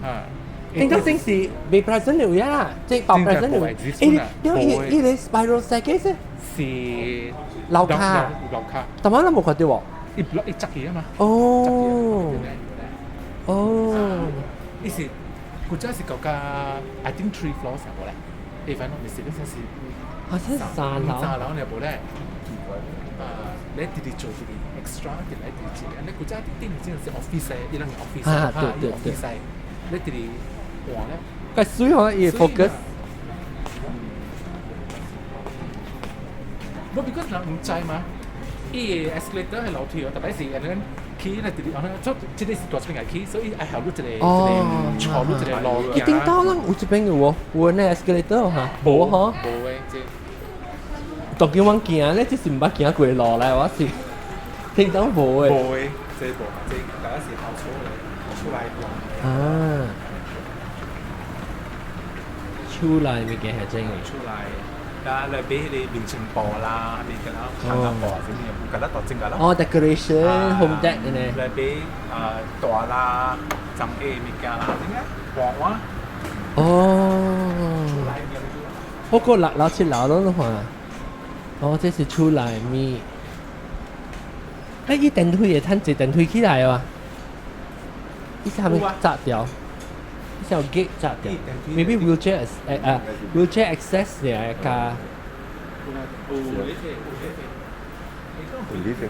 頂到正是未 present 的位啊，即係爆 present 的位。欸，點伊伊個 spiral staircase？是樓跤。樓跤。但我都無看到喎。伊伊側去啊嘛。哦。哦。伊是。古早是舊家，I think three floors 無咧，你反正唔是，嗰陣是，好像三樓。三樓你無咧？啊，你直直做一個 extra，直來直直，你古早頂頂真是 office 的，伊人 office，啊對對對，你直直換咧。個水吼，伊 focus。無，because 人毋知嘛，伊 escalator 係樓梯哦，特別是安尼。起咧，直直按呢，做這個是大這邊起，所以愛效率一個一個錯率一個路。伊頂到咱有這邊有無？有那 escalator 哈？無吼？無的，這。當叫阮行咧，這是毋捌行過路來，我是聽到無的。無的，這無，這大家是後出來出來啊。出來物件係真的。出來。啦，來買彼个明星布啦，物件啦，行啊布啥物，有甲咱大正甲啦。哦，decoration home deck 呢？來買啊大啦、長嘅物件啦，點解？黃碗。哦。我過六樓七樓攏看。哦，這是厝內面。哎，伊電梯會趁坐電梯起來啊？伊是係咪閘掉？伊是有 gate 閘掉？Maybe wheelchair 誒 wheelchair access 嘅加。有 lift。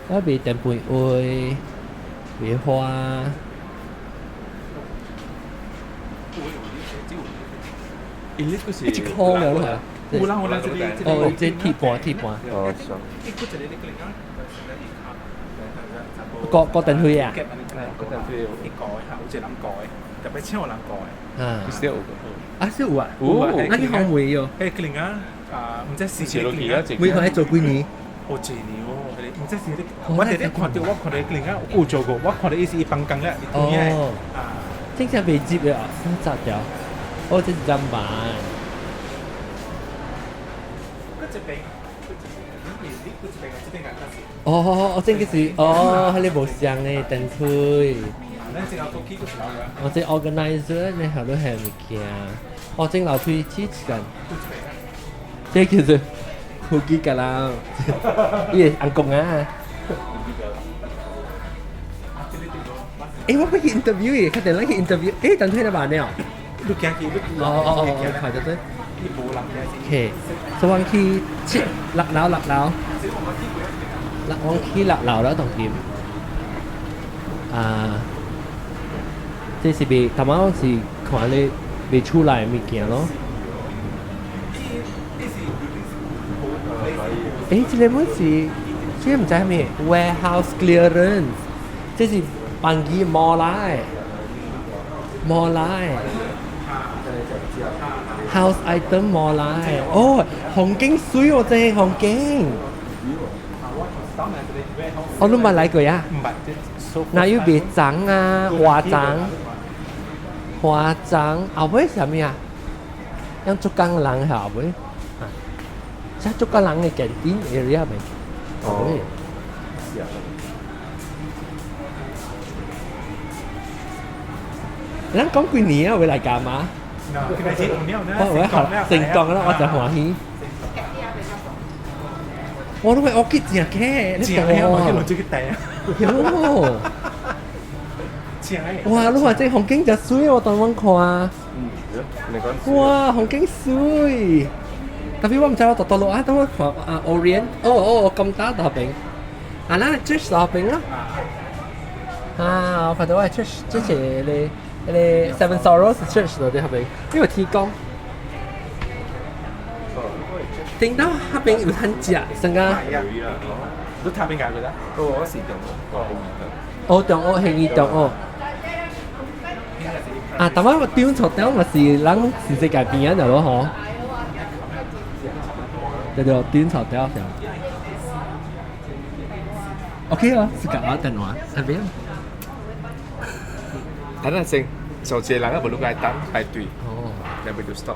我賣電杯位，賣花。伊 lift 是一箍了咯。有啦有啦，這個哦，這鐵盤鐵盤。哦，上。個個電梯啊？個電梯一個嚇，有一個人過的，特別請有人過的。啊。是有啊，是有啊。有啊。那你紅梅喲？誒，可能啊，啊，毋知是是落去啊，每個係做幾年？哦，一年哦，毋知是你，我哋咧看到，我看到可能啊有做過，我看到伊是伊幫工咧，伊哦。啊，正常未接啊，先紮掉。哦，這是砧板。哦哦，這個是哦，彼个無相的電梯。哦，這 organizer 你後頭係物件。哦，這樓梯起間。這叫做科技㗎啦，伊個紅公啊。欸，我欲去 interview 伊，較定咱去 interview。欸，電梯咧慢了。你行去，你哦哦哦，快就對。OK，所以我去七六樓六樓。六我去六樓啦，當今。啊，這是袂，頭仔我是看咧袂出來的物件咯。欸，這个物是，這个毋知啥物，warehouse clearance，這是辦機摩來，摩來。House item 摩來，哦，風景水哦，這風景。哦，你捌來過呀？那有賣粽啊，花粽，花粽，後尾是啥物啊？像浙江人後尾，啊，這浙江人的 canteen area 未？後尾。咱講幾年啊？會來幹嘛？我我成功啦，我就歡喜。我都會我去食嘅，你食嘅我去落這個地啊。喲，哇！你話這風景真水，我當阮看。哇，風景水！特別我毋知我倒倒落啊，當我看啊 Orient，哦哦，咁大大邊，啊，咱 church 大邊啦。啊，我看到我 church 這是咧。彼个 Seven Sorrows Church 就佇彼邊，因為天光。頂到彼邊有通食，算啊。你塔邊解過啦？哦，我是中學。哦，中學興義中學。啊，但我中錯點嘛是咱全世界邊仔就咯吼。對對，中錯點對。OK 啊，是講我電話，那邊。等下先，上一個人啊，無你該等排隊。哦，你袂就 stop。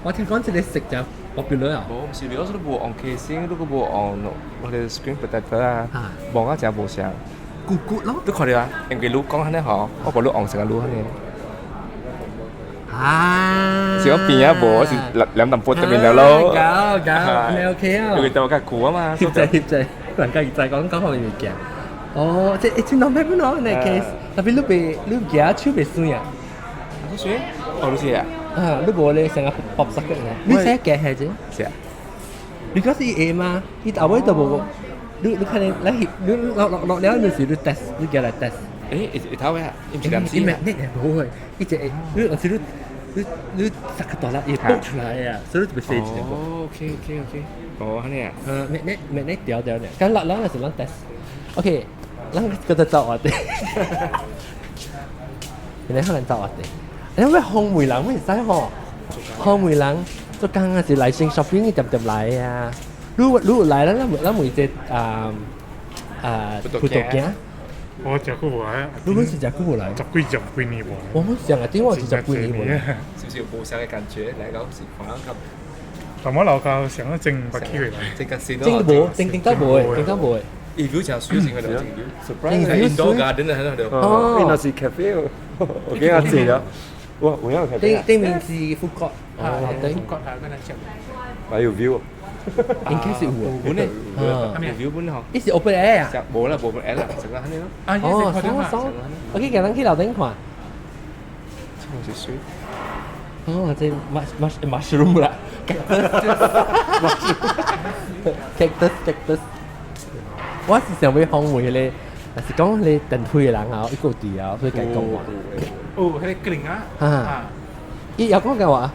我聽講這个食就 popular 啊。無，毋是，because 你無按 casing，你閣無按我個 screen protector 啊，望啊誠無像。骨骨咯。你看著啊，因為你講按呢吼，我無你按成個你按呢。啊！是講邊仔無，我是兩兩啖波對面了咯。搞搞，你 OK 啊？因為就較久啊嘛。翕者翕者，人家在講講好物件。哦，這欸，這儂咩本喏？那 case，特別你袂你舉手袂酸啊？你酸？哦，你是啊？啊，你無咧成個薄濕嘅呢？你寫夾係啫？是啊。你講是會嗎？伊後尾都無，你可能來你落落落了，就是你 test，你舉來 test。欸，會會頭嘅，伊毋是藍絲。伊咩？你無會，伊一會，你有時你你你十個大粒，伊爆出來啊，所以就被寫一個。哦，OK OK OK，哦，按呢啊。嗯，咩咩咩咩掉掉呢？咁落落就是咱 test。OK。咱閣再走下底，原來可能走下底。因為紅梅人會使吼，紅梅人做工啊是來先 shopping 一點點來啊。你你來啦，咱咱每隻啊啊葡萄鏡。我食久無來。你本是食久無來？十幾十幾年無。我們上個電話是十幾年無來。是不是有無相的感覺？來講是反較。但我樓下上個正捌去過。這個是正無，正正得無的，正得無的。伊 view 誠水，真個正 view。Surprise！Indoor garden 啊，喺度。哦，伊若是 cafe 哦，我見阿濟了。哇，有影 cafe 頂頂面是 food court。哦，頂 food court 啊，嗰陣食。還有 view。應該是有本咧，啊，有 view 本吼。伊是 open air 啊？無啦，無 air 啦，成個安尼咯。啊，哦，爽爽。我去叫人去樓頂看。真是水。哦，這 mushroom 啦，cactus cactus。我是想欲訪問彼個，若是講彼個電梯的人啊，伊閣有佇啊，所以共講話。哦，彼個格啊。啊。伊有講緊話。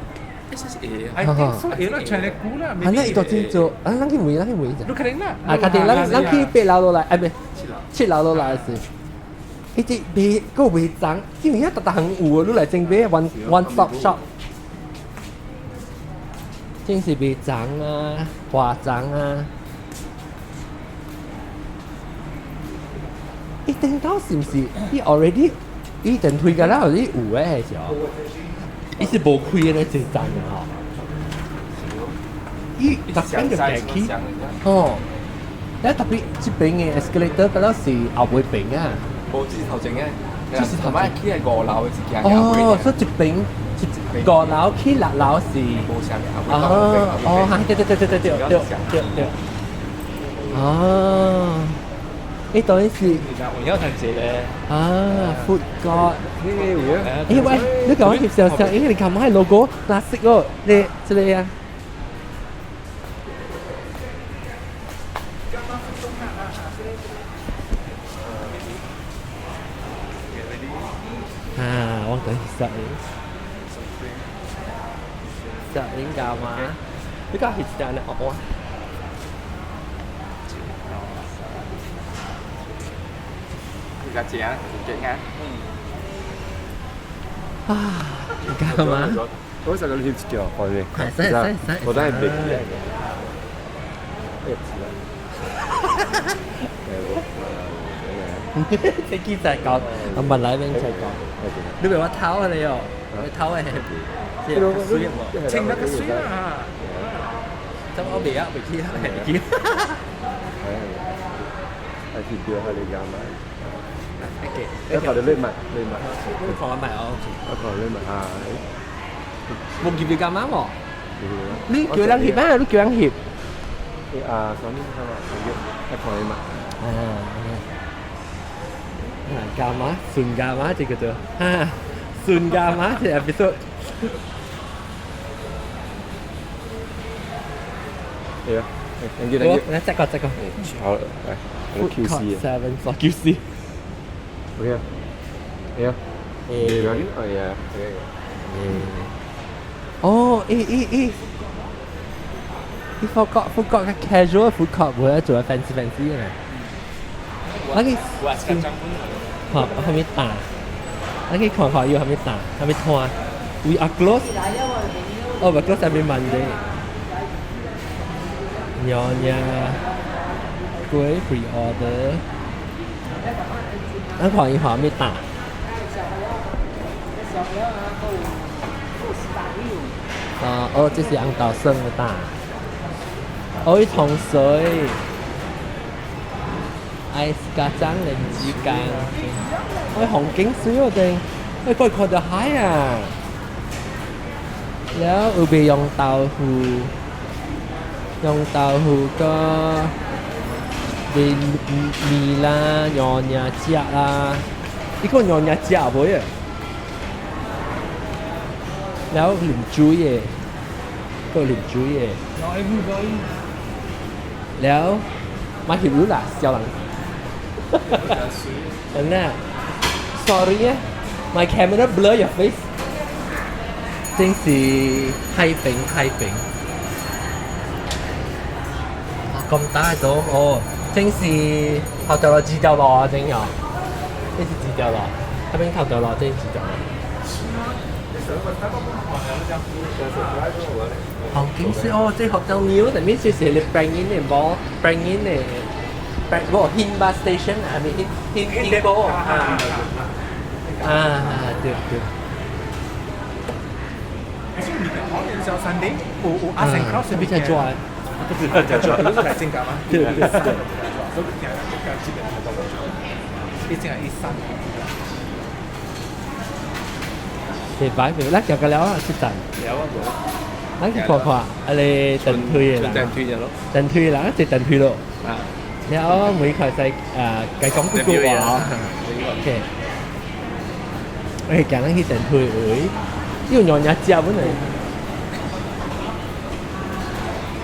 I think so，會啦，全力估啦。啊，那伊都真做，啊，咱去問，咱去問一下。你肯定啦。啊，家己咱咱去八樓落來，啊，毋七樓落來時，彼隻賣閣賣髒，因為遐逐逐項有，你來前買 one stop shop。真是賣髒啊，花髒啊。伊頂頭是毋是？伊 already 伊電梯個了，伊有誒是哦。伊是無開的咧，這站的吼。伊特別就行去，吼。咧特別這邊的 escalator 敢若是後尾邊啊。無，這是頭前的。這是頭前。起來五樓的是行哦，所以這邊五樓起六樓是。無啥嘅，哦哦，哈，對對對對對對對對對。哦。伊當然是。有影趁錢咧。啊，food court。欸，喂，你講翕相相，因為你看買 logo 藍色哦，你這個啊。啊，我等翕相影，相影幹嘛？你講翕相呢？哦。較正，正啊！啊，幹嘛？我上個翕一張，看者。使使使。我等下袂記得。這記在講，我問來邊再講。你袂我偷啊你哦，我偷的，這水無？清得個水啊！怎我袂啊，袂記啊，袂記。係貼掉喺你家買。一頭你匿埋，匿埋。你看我買哦。一頭匿埋啊！無翕就幹嘛無？你叫人翕啊！你叫人翕。啊，上面係嘛？一頭匿埋。啊，啊，幹嘛？順幹嘛？這個做，哈，順幹嘛？這 episode。係啊，thank you，thank you。來，再個，再個。好，來，我 QC。 Seven for QC。 OK 啊，係啊。誒，哦呀，哦，咦咦咦，伊 food court food court 較 casual food court，無咧做 fancy fancy 嘅。我去看啥物檔，我去看看有啥物檔，啥物攤。We are closed. Oh, we closed every Monday. Nyonya 粿 pre-order。咱看伊看啥物檔。啊，哦，這是紅豆酸的檔。哦，伊糖水，ice 加醬蓮子羹。喂，風景水哦，定，喂，可以看到海啊。แล้ว有賣釀豆腐，釀豆腐個賣麵啦，娘娘食啦，伊個娘娘食無啊？แล้ว啉水的，個啉水的。แล้วมาหิว啦，小人。真的，sorry 啊，my camera blur your face。真是太平太平。咁大都哦，真是頭條路字條路啊，真哦，這是字條路，那邊頭條路，這是字條路。紅景色哦，這學校廟裡面就是你 bring in 的無 bring in 的，bring 無 Hin bus station 啊，係咪 Hin Hin depot 啊？啊，對對。小 Sunday 有有 Arts and Crafts 比較做啊，做，你來正㗎嗎？對對對。所以聽講基本上都做，一正係一三。你擺明，咱行個了啊，這站。了啊，無。咱去看看，啊你電梯的電啦，梯啫咯。電梯啦，坐電梯咯。啊，然後每塊使啊，該講幾句話。OK。誒，行咱去電梯位，呢個讓人食本嚟。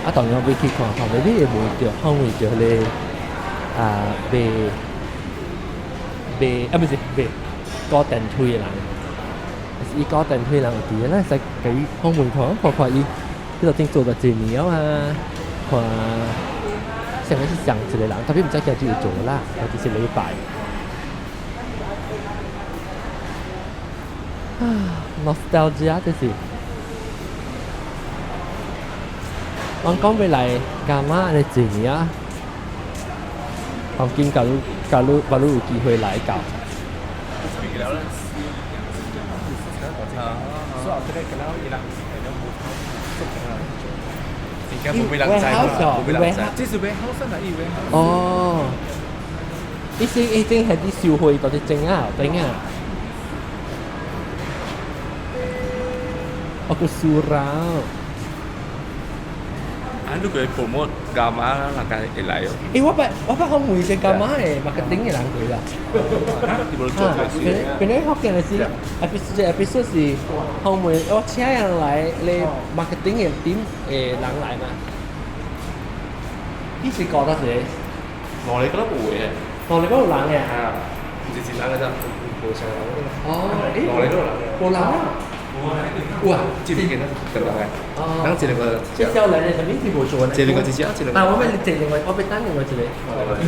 啊，當然會去看看，未必會買著，可能會著咧啊賣賣啊，不是賣高電梯的人，伊高電梯人有佇咱使共伊訪問看，看看伊彼度頂做了濟年啊，看上個是上一個人，特別毋知今日有做啦，或者是禮拜。啊，nostalgia 這是。我講欲來幹嘛按呢濟年啊？當今假如假如假如有機會來到。所以後來佢伊人而家冇俾人知啦，冇俾人知。這是 warehouse 啊，伊 warehouse。哦，伊是已經係啲收費到啲整啊，頂啊。哦，個 surau。啊，你佢 promote 幹嘛啦？人家會來哦。欸，我捌訪問一個幹嘛的 marketing 的人過啦。你無做啊，本來福建的是 episode episode 是訪問我請人來咧 marketing 的 team 的人來嘛。你是講到誰？我哋覺得冇嘅。我哋嗰度人嘅。啊，唔是是人嘅咋，無上人。哦，欸，我哋嗰度人。無人啊？有啊，這邊嘅得人嘅。哦。人這兩個。這少年的啥物是無做呢？這兩個直接，這兩個。啊，我欲坐另外，我欲等另外一個。OK，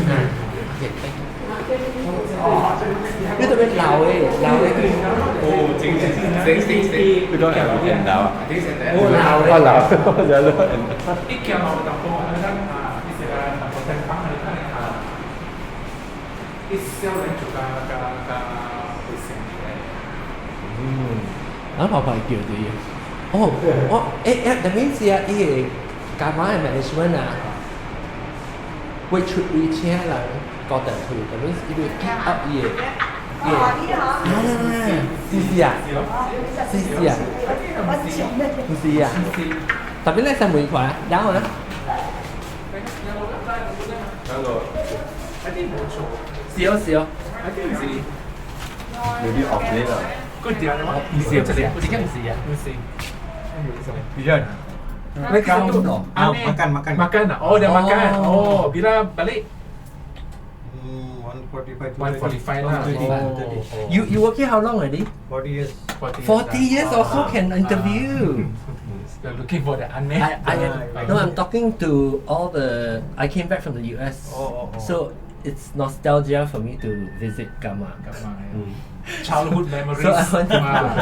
你特別老的，老的。哦，正正正正正，你講係老啊？我老的。我老，我就老。一行路淡薄，啊，咱啊，伊是個淡薄先放喺你啊，一少年就加加加會成嘅。嗯，咱跑跑叫對。哦，我欸欸，that means 啊，伊個幹嘛的 management 啊，會出會請人高電梯，that means 伊會 keep up 伊個。啊，是是啊，是是啊，不是啊，特別咧，使問看，然後呢？兩個。是哦是哦。 Maybe off late 啦。個點啊？唔是唔是，我這個唔是啊。唔是。 Bijan. Makan Makan, makan. Makan ah? Oh, dia makan. Oh, bila balik? 1:45. 1:45 lah. Oh. You work here how long already? 40 years. 40 years also can interview. They're looking for the unnamed. I no, I'm talking to all the. I came back from the US, Oh, oh, oh. so it's nostalgia for me to visit Gama. Gama, yeah. Childhood memories. So I want to. Wow.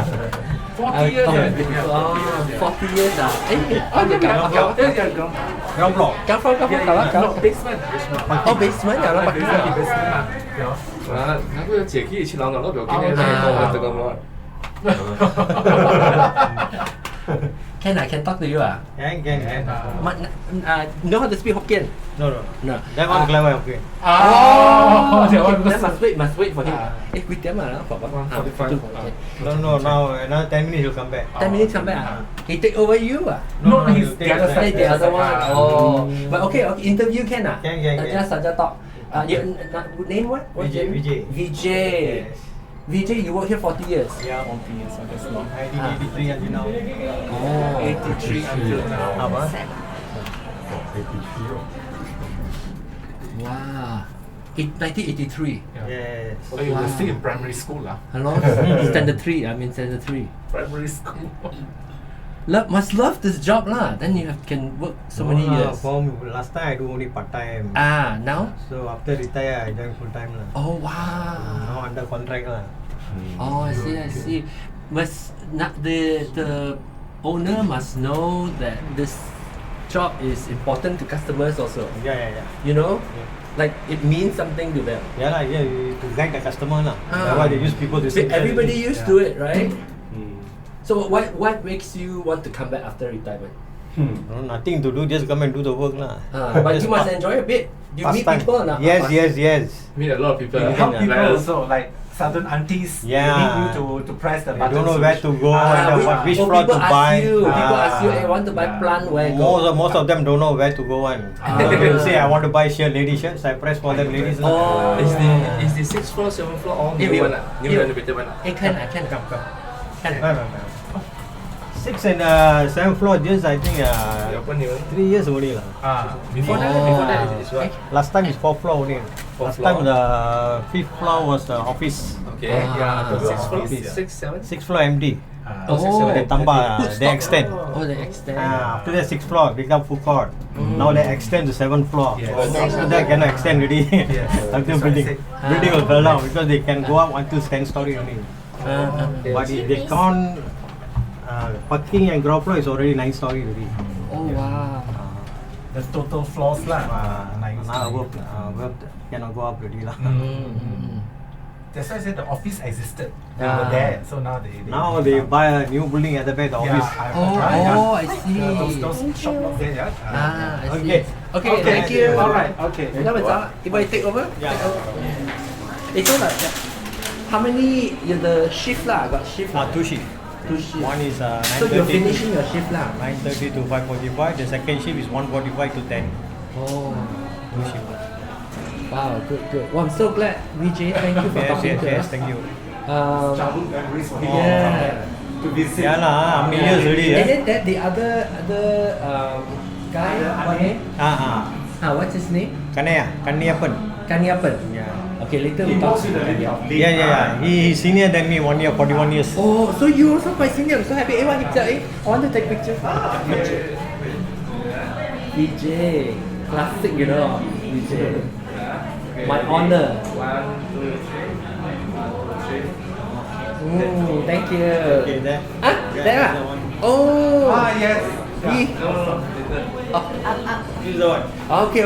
40 years. Yeah. Oh, 40 years ah. Eh, Oh, yeah, yeah, yeah, yeah, yeah. Ground floor. 搞翻搞翻搞啦搞。 No, basement. Basement. 哦，basement 有啦， Basement, basement 嘛。有。啊，那個姐去七樓樓都不要緊，講得咁耐。 Can I can talk to you ah? Can, can, can. Ma, know how to speak Hokkien? No, no. No. That one clever, okay. Oh, that one Then must wait for him. Ah. 誒，幾點啊？爸爸。 1:45. No, no, now another 10 minutes he'll come back. 10 minutes come back ah? He take over you ah? No, No, he's he'll the take other the side. The other one. Oh, but okay, interview can ah? Can, can, can. Just saja talk. You, name what? What's Vijay, your name? Vijay. Vijay. Yes. Vijay, you work here 40 years. Yeah. 40 years, so that's long. 1983 until now. Oh. 83 until now. Apa? 83. Wow. 1983. Yeah. Yes. So you were still in primary school lah. Hello? Standard 3. I'm in standard 3. Primary school. Love, must love this job lah. Then you have, can work so many No lah, years. For me, last time I do only part time. Ah, now? So after retire, I join full time lah. Oh, wow. Now under contract lah. Oh, I see, I see. Must not the owner must know that this job is important to customers also. Yeah. You know, Yeah. like it means something to them. Yeah lah, yeah, to guide the customer lah. Ah. That's why they use people to But say. everybody used to it, right? So what makes you want to come back after retirement? No, nothing to do, just come and do the work lah. Ah, but Just you must enjoy a bit. You pass meet time. people or not? Yes. Meet a lot of people. You Help can, people Like also like Southern aunties need you to press the They button. don't know where to go Ah, and which Oh, floor people to ask buy. you, people Ah. ask you, "Hey, want to buy plant, where go?" Most of them don't know where to go and they will say, "I want to buy shirt, lady shirts." I press for them ladies lah. Oh. Is the sixth floor, seventh floor all new one ah? New renovated one ah? Eh, can ah, can. Come, come. Can. No. Six and seven floor just I think You open new one? 3 years only lah. Ah, Before that is what? Last time is fourth floor only. Fourth Last floor. time the fifth floor was the office. Okay. Ah. Yeah, the Sixth floor, office, yeah. six, seven. Sixth floor empty. Ah. Oh. Six, seven. They tambah, Put they stock. extend. Oh, they extend. Ah, after that sixth floor become food court. Now they extend to seventh floor. Yes. After that cannot extend already. Yes. Until That's what I building said. building will fall down because they can go up until 10 story only. Ah, ah. But if they count parking and ground floor is already 9 story already. Oh, wow. The total floors lah. Nine Now story. above cannot go up already lah. That's why I said the office existed. They Ah. were there, so now they Now they buy a new building at the back the Yeah, office. Oh, yeah. oh, I see. Yeah, those shop lots there, yeah. Ah, I see. Okay. Okay, thank you. All right, okay. 那麼早，you want to take over? Yeah. Take over. Eh, so like, how many you the shift lah? Got shift Ah, two shift. Two shift. One is So you're 9:30 finishing your shift lah. 9:30 to 5:45. The second shift is 1:45 to 10. Oh. Two shift. Wow, good, good. Well, I'm so glad, Vijay. Thank you for Yes, talking yes, to yes. us. Thank you. Childhood memories for him to come back to visit. Yeah lah, how many years already? And Eh? then that the other guy, what name? Ah, ah. Ah, what's his name? Kanaya, Kanniappan. Kaniappan. Yeah. Okay, later He we talk works to with the lady Kaniappan. of Lim. Yeah. He senior than me, 1 year, 41 years. Oh, so you also quite senior. I'm so happy. Eh, what picture? Eh, I want to take picture. Vijay, classic. Vijay. My honor. One, two, three. One, two, three. Thank you. Okay, there. Ah, Yeah, there ah. the one. Oh. Ah, yes. He. No, later. Oh, This is the one. okay.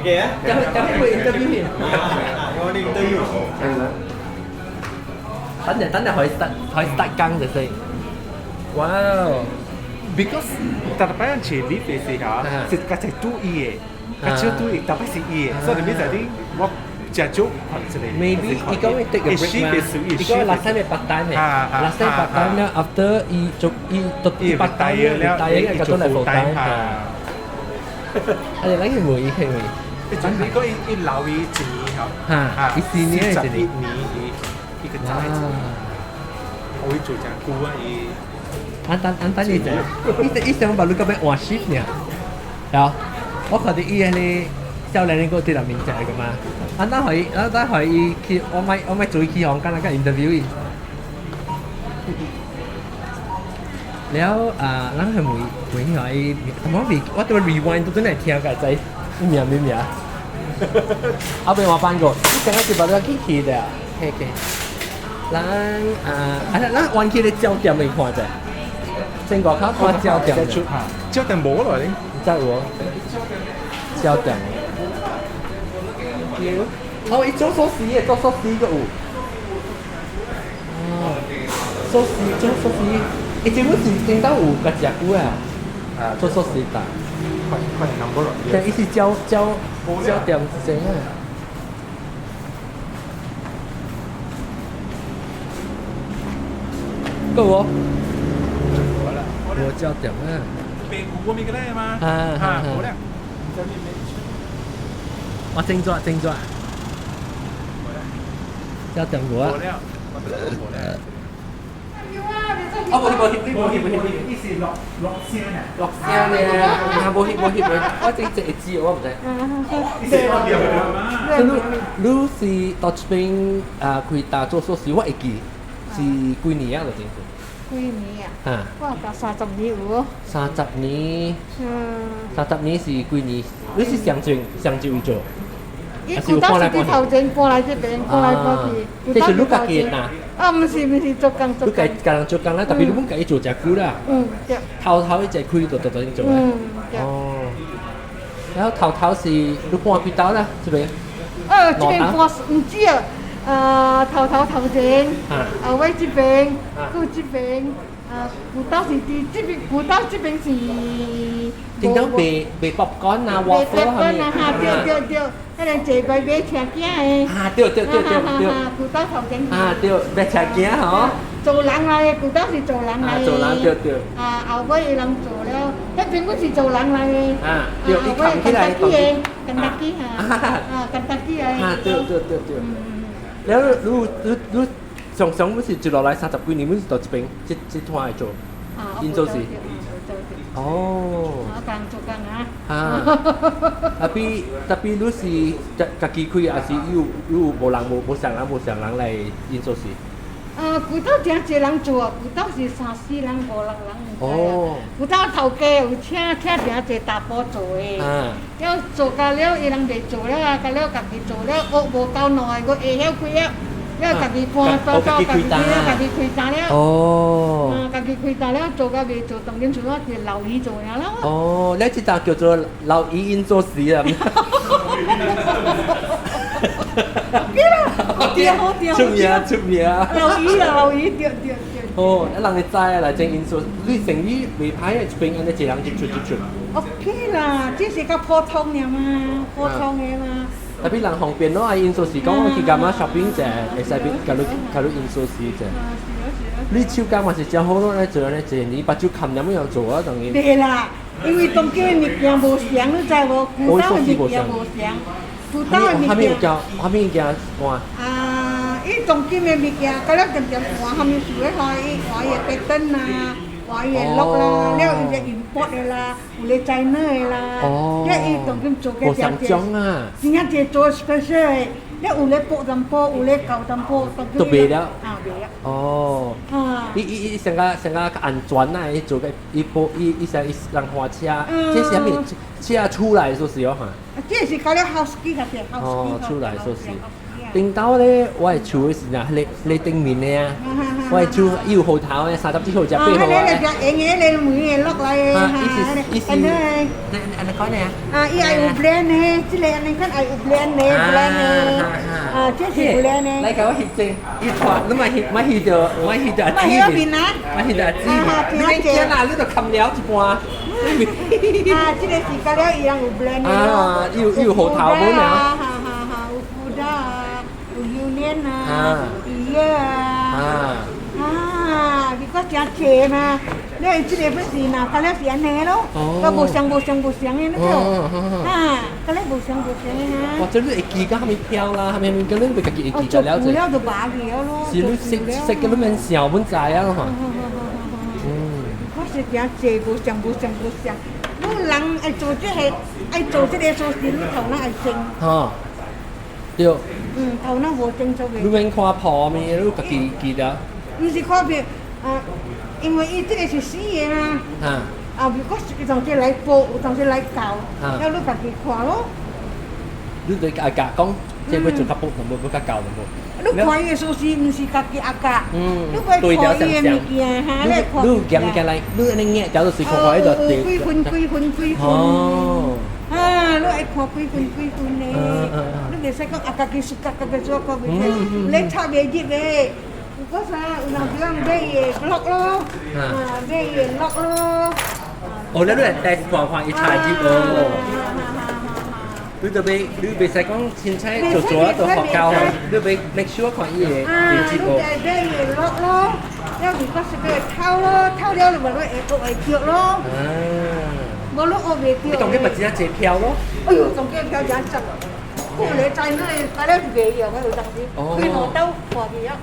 Okay, eh? Tell me, we interview him. Ah, you want to interview? 等陣等陣可以 start 可以 start 更就先。Wow. Because 特別人前 lift 嘅時候，是架隻拄伊嘅，架車拄伊，特別是伊嘅，所以你就啲我食少看一個。 Maybe 伊講會 take a break 嘛？伊講 last time 係 part time 嘅，last time part time 咧，after 伊做伊讀伊 part time 了， retire 個都嚟 full time。啊。啊，你諗佢冇伊佢冇。你講伊老伊一年吼，嚇，伊四年 一一年。年伊伊個早一年，我會做真久啊伊。等等等等，你就伊伊想把你嗰邊換 shift 呢？係我看到伊迄個少年個對人面食個嘛，啊，等可以，啊，等可以去，我咪做去香港那個 interview 伊。了啊，咱係問問下伊，我未，我對 rewind 都真係聽個知，名咩名？後邊我翻過，你剛剛就把這個記起的，嘿嘿。咱啊，啊，咱彎起咧焦點嚟看者，正外口看焦點。焦點無咯，你知無？焦點。哦，伊做壽司的，做壽司個有。哦，壽司做壽司，伊這本是聽到有個食久啊，做壽司的。快快 number 咯。但伊是焦焦焦點是怎樣？夠無？無焦點啊！白骨我咪個咧嘛。啊啊好咧。我正咗正咗。焦點無啊？哦，無翕無翕，你無翕無翕，伊是落落聲啊！落聲咧，啊無翕無翕，我整一個字我毋知。所以你你是到這邊啊開大做壽司，我會記是幾年啊？就真是。幾年啊？啊。我到30年有哦。三十年。嗯。三十年是幾年？你是上前上前位做？伊舊當是佇頭前搬來這邊，搬來搬去。這是你家己的呐？啊，毋是毋是，做工做你家家人做工啦，特別你本家己做誠久啦。嗯，對。頭頭一隻開就就就做。嗯，對。哦。然後頭頭是你搬幾兜啦？這邊？這邊搬毋止啊，頭頭頭前，後尾這邊，閣這邊，啊，舊當是佇這邊，舊當這邊是。頂到賣賣 popcorn 啊，賣 popcorn 啊，哈，對對對，彼个坐過買車仔的。啊，對對對對對。古道頭前。啊，對，買車仔吼。做人來的，古道是做人來的。做人對對。啊，後尾伊人做了，彼邊本是做人來的。啊，對，伊扛起來。肯德基的，肯德基哈。啊，肯德基的。啊，對對對對。了，你你你常常阮是一落來30幾年，阮是到這邊這這攤來做，𪜶做是。哦。我工做工啊。啊。Tapi tapi 你是家家己開，還是有有無人無無上人無上人來𪜶做事？古早誠濟人做，古早是三四人、五六人，毋知啊。古早頭家有請請誠濟查埔做的，了做甲了，伊人袂做了啊，甲了家己做了，學無夠耐，閣會曉開了，了家己搬走走，家己開了，家己開單了。哦。啊，家己開單了，做甲袂做，當今剩我一個老姨做爾了。哦，你這道叫做老姨𪜶做事啊。對啦，對好對。出名出名。老姨啊，老姨對對對。哦，啊人會知啊，來整𪜶做，你生意袂歹啊，一邊按呢一人入出入出。 OK 啦，這是較普通的嘛，普通的嘛。 Tapi 人方便咯，啊𪜶做是講我去柑仔 shopping 者，會使比假如假如𪜶做事者。你手工嘛是真好咯，咧做咧一年目睭含兩樣做啊，當然。對啦，因為當今的物件無相，你知無？古早的物件無相，古早的物件。啥物物件換？啊，伊當今的物件，到了漸漸換，啥物事咧？換伊換伊的燈啊，換伊的 lock 啦，了伊個 import 的啦，有咧 China 的啦，了伊當今做個真濟，真正濟做 special 的，了有咧薄淡薄，有咧厚淡薄，當今都賣了。啊，賣了。哦。啊。伊伊伊上較上較安全啊！伊做個伊保伊伊啥伊人換車，這是啥物車出來說是哦哈。這是較了 house key 較濟 house key。哦，出來說是。頂到咧，我的厝是哪？彼彼頂面的啊，我的厝伊有號頭的，37號食8號啊。啊，彼個只用的，彼個門會落來的，哈，伊是伊是。按呢講呢？啊，伊愛有 brand 的，這個按呢款愛有 brand 的，brand 的。啊，這是 brand 的。來共我翕者，伊看，你莫翕，莫翕著，莫翕著阿姊面，莫翕著阿姊面。你免驚啦，你都冚了一半。啊，這個是甲了伊人有 brand 的。啊，伊有伊有號頭本啊。哈哈哈，有 Fuda 啊，有 Union 啊，有啊。啊，佢個誠濟嘛，你這個本是若甲了是按呢咯，個無相無相無相的那個，啊，甲了無相無相的哈。哇！這你會記甲啥物票啦，啥物物件，你袂家己會記得了做了就罷去了咯。是你識識嘅，你免想，免知啊咯。嗯。我是誠濟無相無相無相，你人愛做這個，愛做這個做事，你頭腦愛精。吼，對。嗯，頭腦無精做袂。你免看破面，你家己記得。毋是看片，啊，因為伊這個是死的嘛。啊。啊，如果有當時來報，有當時來教，了你家己看咯。你就阿教講，這要做較薄，淡薄，要較厚淡薄。你看伊的事實，毋是家己阿教。你愛看伊的物件，哈，你看。你有夾物件來，你按呢夾，夾到隨看看，彼就對。幾分幾分幾分。哦。啊，你愛看幾分幾分的，你袂使講啊，家己 suka 家己做，看袂出，你插袂入的。有個啥，有人就講買伊的 lock 咯，啊，買伊的 lock 咯。哦，你你來帶看看伊插入哦。你就袂，你袂使講凊彩做做啊，就學教，你袂 make sure 看伊的連接哦。啊，你買伊的 lock 咯，了如果是個偷咯，偷了就無你會學會著咯。啊。無你學袂著。你當今咪真正濟票咯？哎喲，當今票真濟，過來在那，大了是袂用的，有當時，開路兜看去啊。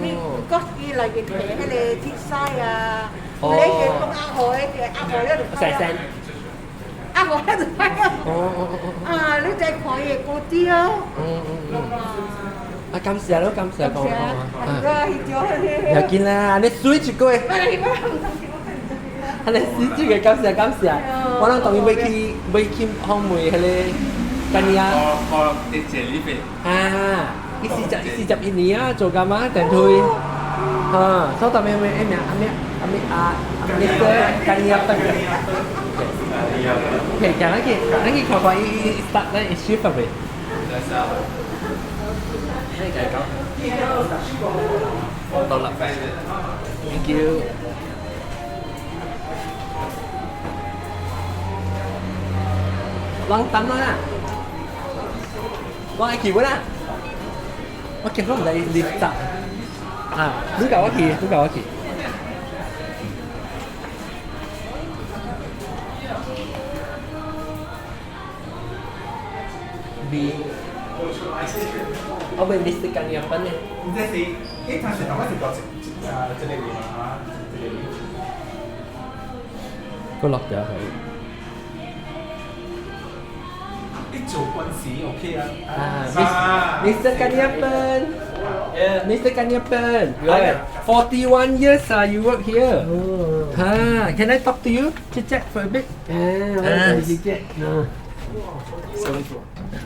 你閣伊內面提彼個鐵屎啊，有咧是講壓河的，壓河了就細聲。壓河了就歹啊。哦哦哦哦。啊，你再看伊的歌詞咯。嗯嗯嗯。啊，感謝咯，感謝講講啊。啊，要緊啦，你水一個。啊，你水一個，感謝感謝。我攏當伊欲去欲去訪問彼個干呀。我我啲謝呢邊。啊。伊41年啊，做柑仔電梯，啊，所以咩咩咩阿咩阿咩阿阿咩個干葉得嘅。OK，講咱去，咱去看看伊伊 start 咱伊 shift 未？你繼續講。到啦，Thank you。Long time 啦。我愛去啦。我見過唔係 lift 搭。啊，你教我去，你教我去。B。我被 Mr. 干呢？這是，伊當時頭我是到一啊，這個嘛，這個。個落掉佢。一做軍事 OK 啊。啊，Mr. Kaniappan. Yeah, Mr. Kaniappan. Right. 41 years you work here. Oh. Ah, can I talk to you? Chit chat for a bit. Ah, chit chat. No.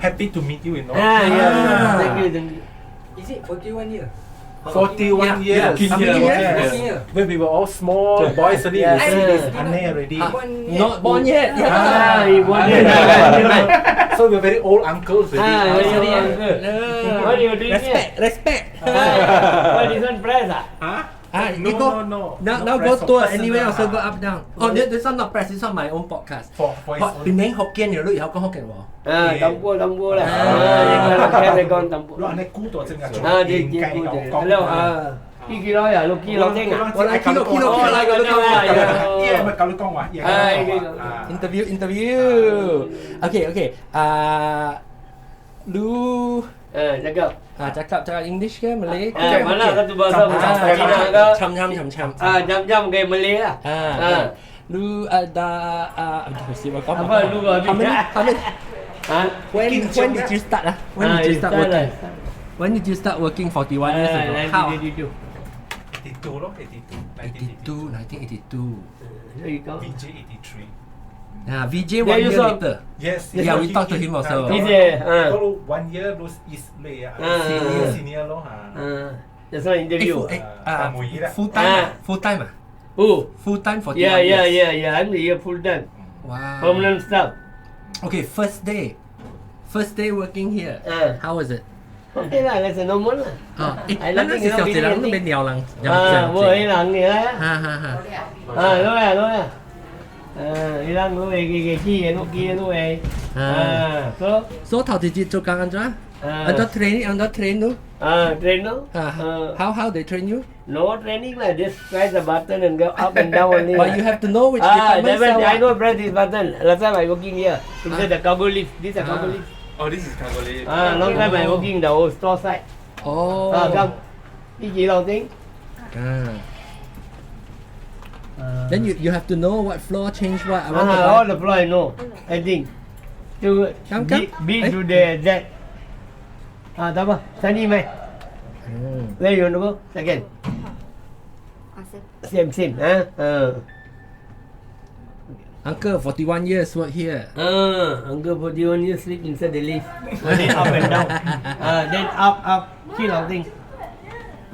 Happy to meet you, you know. Ah, yeah. Thank you, thank you. Is it 41 years? 41 years. Yeah. How many years? When we were all small boys only, we see this Anne already. Not born yet. Ah, you born yet. So we're very old uncles already. Ah, very old uncle. What you doing Respect, here? respect. What this one press ah? Huh? Ah, No, you go, no, no. Now, No now press go for tour personal, anywhere also ah. go up down. Oh, this one not press. This one my own podcast. For his own. 檳城福建，你以後講福建話。啊，淡薄淡薄啦。啊，應該聽你講淡薄。你按呢估到真係啊，你你估到。了啊，幾幾多呀？六幾六聽啊？我來記錄記錄記錄來個錄啊！伊係咪教你講話？哎，interview interview. Okay okay. 啊，lu Cakap. Ah, cakap cakap English ke Malay? Ah, mana satu bahasa bahasa Cina ke? Cham cham cham cham. Ah, jam jam ke Malay lah. Ah. Ah. Lu ada ah, apa lu habis? How many? Ah, when did you start ah? When did you start working? When did you start working 41 years ago? How? 1982. 82咯, 82. 82, 1982. There you go. VJ 83. Ah, VJ one year later. Yes. Yeah, we talked to him also. VJ, 1 year lose is late ah. Senior senior 咯嚇。 That's not interview. Full time, full time ah. Oh, full time 41 Yeah, years. yeah, yeah, yeah. I'm here full time. Wow. Permanent staff. Okay, first day. First day working here. How was it? Okay lah, that's a normal lah. 啊，誒，咱那是小一人，都變鳥人。啊，無彼人嘅啦。哈哈哈。啊，攞啊攞啊。啊，彼人攞會記記記嘅，攞記攞會。啊，所所頭一日做工按怎？按怎 training？按怎 train 你？啊，train 咯。啊，how they train you? No training lah, just press the button and go up and down only. But you have to know which Ah, department that sell one, I what. know press this button. Last time I working here. Inside the cargo lift. This is a cargo lift. Oh, this is cargo lift. Ah, long time I working the old store side. Oh. Ah, come. 呢幾樓頂？ Ah. Then you have to know what floor change what. I want to Ah, buy. all the floor I know. I think. To Come, B, come. B Eh. to the Z. Ah, tak apa. Sani mai. Where you want to go? Second. Same, same. Ah, ah. Uncle, 41 years work here. Ah, uncle 41 years sleep inside the lift. Only up and down. Ah, then up, up. 去樓頂.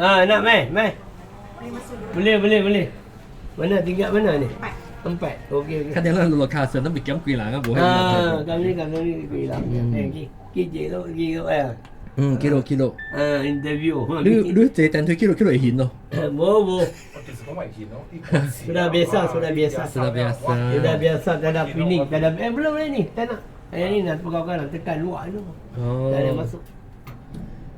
Ah, nak mai, mai. Boleh, boleh, boleh. Mana tingkat mana ni? Empat. Empat. Okey, okey. 看見咱落卡上都未減幾人啊，無 Ah, kami kami ni幾人？誒，幾幾隻咯？幾個誒？嗯，記錄記錄。啊，interview。你你坐電梯記錄記錄會現咯。冇冇。我就是講危險咯。 Sudah biasa, sudah biasa. Sudah biasa. Sudah biasa, tak ada feeling, tak ada. Eh, belum lah ni, tak nak. Eh, ni nak pegawai nak tekan luar tu. Oh. Tak ada masuk.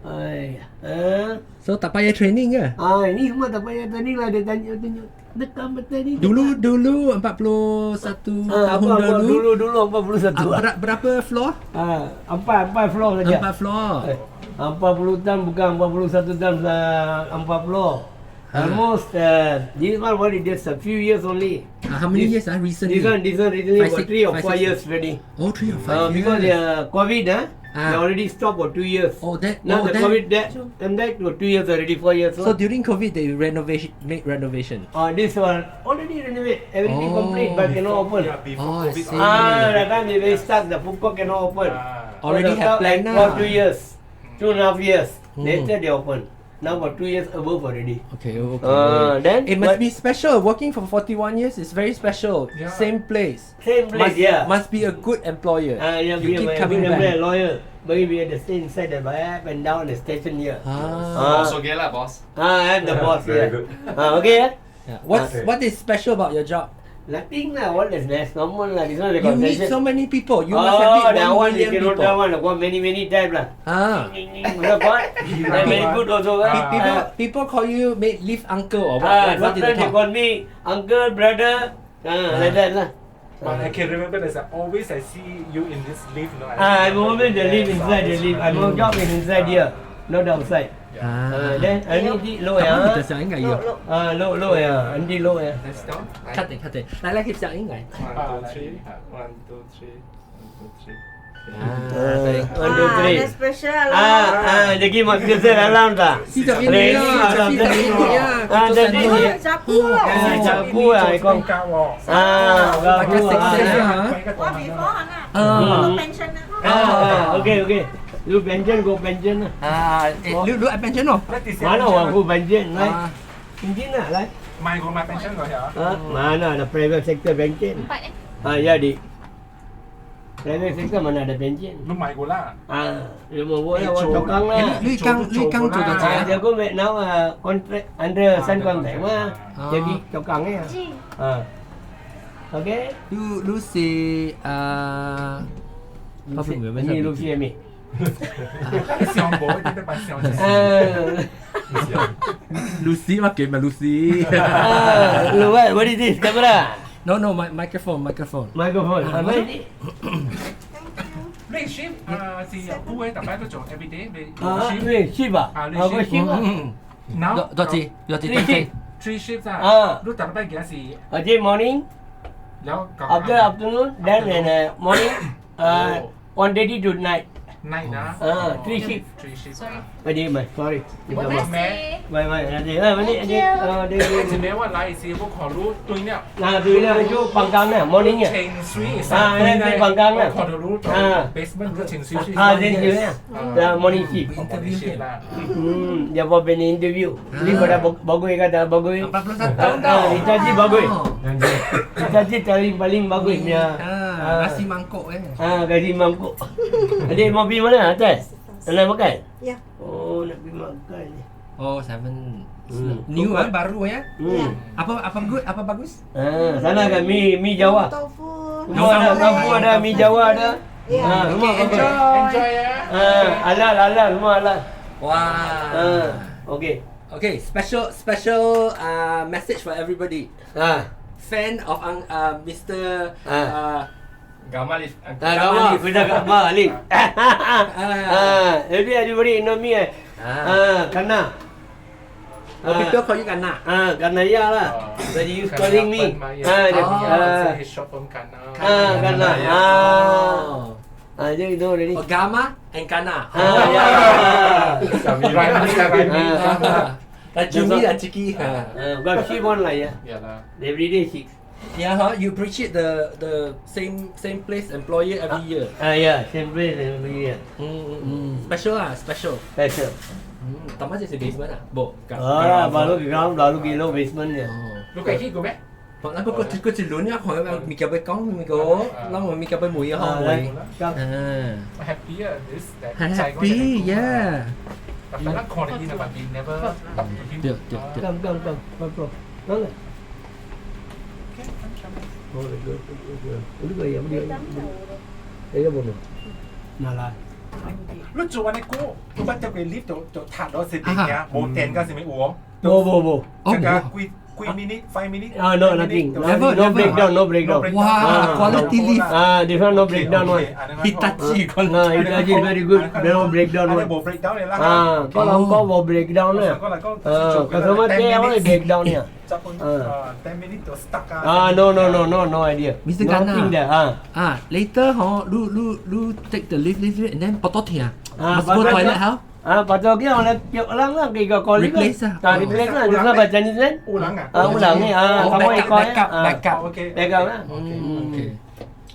Ai, ah. So tak payah training ke? Ah, ini semua tak payah training lah, dia tanya tunjuk. Tekan betul ni. Dulu dulu 41 Ah, tahun apa, apa, dulu. Dulu dulu 41. Ah, berapa floor? Ah, empat empat floor saja. Empat floor. Eh, 40 tahun bukan 41 tahun, empat floor. Almost this one what it is a few years only. Ah, how many This- years ah recently? This one recently Five, about six- 3 or five, 4 six years already. Oh, 3 or 5 years. Because the COVID, ah, Ah. they already stopped for 2 years. Oh, that Now oh, the that, COVID that and that for 2 years already, 4 years. So during COVID they renovation made renovation. This one already renovate, everything Oh. complete, but cannot open. Yeah, before Oh, I COVID. see. Ah, that time they start the food court cannot open. Ah. Already So the have plan start lah. For 2 years, 2.5 years. Later they open. Now for 2 years above already. Okay. Then it must what- be special. Working for 41 years is very special. Yeah. Same place. Same place, Must, yeah. must be a good employer. Ah, yeah, you we keep are coming my back. lawyer. But we are the same inside the up and down the station here. Ah. Ah. Boss okay lah, boss. Ah, I'm the boss Very here. good. Ah, okay. Eh? Yeah. What is special about your job? Nothing lah, what is less normal lah. This one the You meet concession. so many people. You must have Oh, meet that 1 one you million cannot, that people. one got many many type lah. Ah. Got very good also. Ah. People call you mate lift uncle or what? Ah, What did they sometimes they call? call me uncle, brother, ah, like that lah. But I can remember there's like always I see you in this lift, no? Ah, I'm always the lift inside the lift. I'm job is inside here, not outside. 啊 Ah, then auntie low 咁 ya. 就上應該要。 Ah, low low ya, auntie low ya. Let's go. 確定確定，來來翕相應該。 One, two, three. One, two, three. One, two, three. 啊，對。 One, two, three. Ah, special 啊啊，你叫乜叫聲alarm 咋？ 42年啊，42年啊，啊，這啲雜菇啊，雜菇啊，你講啊，大家食食啊我 before 啊，啊我 pension 啊。啊，OK OK，你 pension 過 pension 啊？啊，你你愛 pension 哦？ mana 我過 pension 來，唔知啊，來。買過買 pension 過呀？啊，mana ada private sector pension? Ah, ya di. Private sector mana ada pension? 你買過啦？ Ah, 你冇冇啦，我做工啦。你剛你剛做到 Ah, 這 dia aku make now ah contract under Sun contract mah. Jadi tukang ya. Ah. Okay. 你你是啊？你錄視咩？上過一啲得把上。啊。律師嘛，叫咪律師。 Ah, what is this camera? No, my microphone, microphone. Microphone. Ah, mana? 你 shift 啊是有顧嘅，特別都做 everyday 你 Ah, 你 shift 啊？啊，你啊，我 shift 啊。 Now 多謝多謝 Three shift. Three shifts 啊。啊。你特別幾時？啊，這 morning. แล้ว After afternoon, then and morning, 1:30 to night. Night นะ Ah, three shift. Three shift. Sorry. Adik, sorry. 咩？喂喂，阿姐，喂，你阿姐，啊，你你咩話來是我看到對了。嗱，對啦，做放工啦，morning 啊。清水啊，你放工啦。看到路啊，basement 路清水。啊，清水啊，啊，morning shift. Morning shift 啦。 Hmm, dia buat bini interview. Ni pada bagus kata bagus. 41 tahun tau. Ah, Hitachi bagus. Hitachi paling paling bagus punya. Ah, nasi mangkuk eh. Ah, gaji mangkuk. Adik mau pergi mana atas? Nak makan? Ya. Oh, nak pergi makan. Oh, seven. New ah, baru ya. Apa apa good? Apa bagus? Ah, sana kan mi mi Jawa. Tofu. Semua ada, tofu ada, mi Jawa ada. Ya. Ah, semua bagus. Enjoy ya. Ah, halal halal semua halal. Wah. Ah, okey. Okay, special special message for everybody. Ah. Fan of Mr. Ah. Gamal is Ah, Gamal, Mr. Gamal Ali. Ah, jadi everybody know me eh. Ah, Kana. Oh, people call you Kana. Ah, Kana ya lah. But you calling me. Ah, ah, short form Kana. Ah, Kana. Ah. Ah, you know already. Oh, Gama and Kana. Ah, ya. Ah. Like Jimmy and Chiki. Ah, got shift one lah ya. Yeah lah. Every day shift. Yeah, huh? You appreciate the same place employer every year. Ah, yeah, same place every year. Special lah, special. Special. 淡仔這是 basement 啊？無。啊，baru ke ground, lalu ke low basement 嘅。你計起過咩？我咱不過過一輪啊，看有物件欲講，物個，咱有物件欲問啊，好問。嗯。 Happy 啊，this Happy, yeah. 但係咱看到伊那邊 never talk to him. 對對對。 Come, come, come, come, come. 嚟。好，嚟嚟嚟，呢個有冇？你有冇？嗱嚟。你做完的歌，你捌掉個 lift 就就塌落是邊嘅，無電㗎是咪有哦？冇冇冇。這個幾幾 minute, 5 minute? Ah, no, nothing. Never, no breakdown, no breakdown. Wow, quality lift. Ah, this one no breakdown one. Hitachi Ah, Hitachi very good. No breakdown one. 冇 breakdown 嘅啦。啊，嗰兩個冇 breakdown 咧。啊，customer 聽我 breakdown 嘅。啊，10 minute 就 stuck 啊。啊，no no no no no idea. Mr. Gana. Nothing there. 啊啊，later 嗬，你你你 take the lift lift lift and then 腹肚疼，must go toilet 好。 Ah, patut ke orang tiap orang lah ke kau call Replace lah. Ah, replace lah. Just lah baca ni kan. 有人啊？ Ah, ulang ni. Ah, Oh, kamu backup, ikut. backup, backup. Okay. Backup lah. Okay.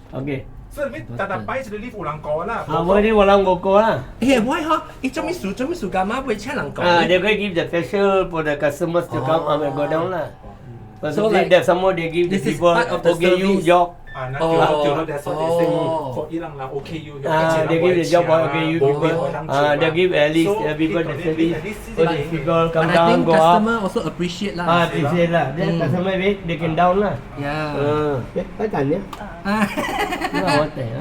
Okay. 所以你特特擺一個 lift 有人過啦。 Ah, boleh ni orang goko lah. 誒，why 嗬？伊做咩事做咩事幹嘛會請人講？ Ah, they will give the special for the customers to come up and go down lah. But So so like, like, some more they give the this is people part of the okay you service. job. 啊，那對對對，that's what they say. For 伊人人 OKU。 Ah, they give the job for OKU people. Ah, they give at least people the service. All these people come But I down, think go up. customer also appreciate 啦。 Ah, appreciate lah. Then customer wait, they can down lah. Yeah. Ah, eh, 快等呀。啊。我等啊。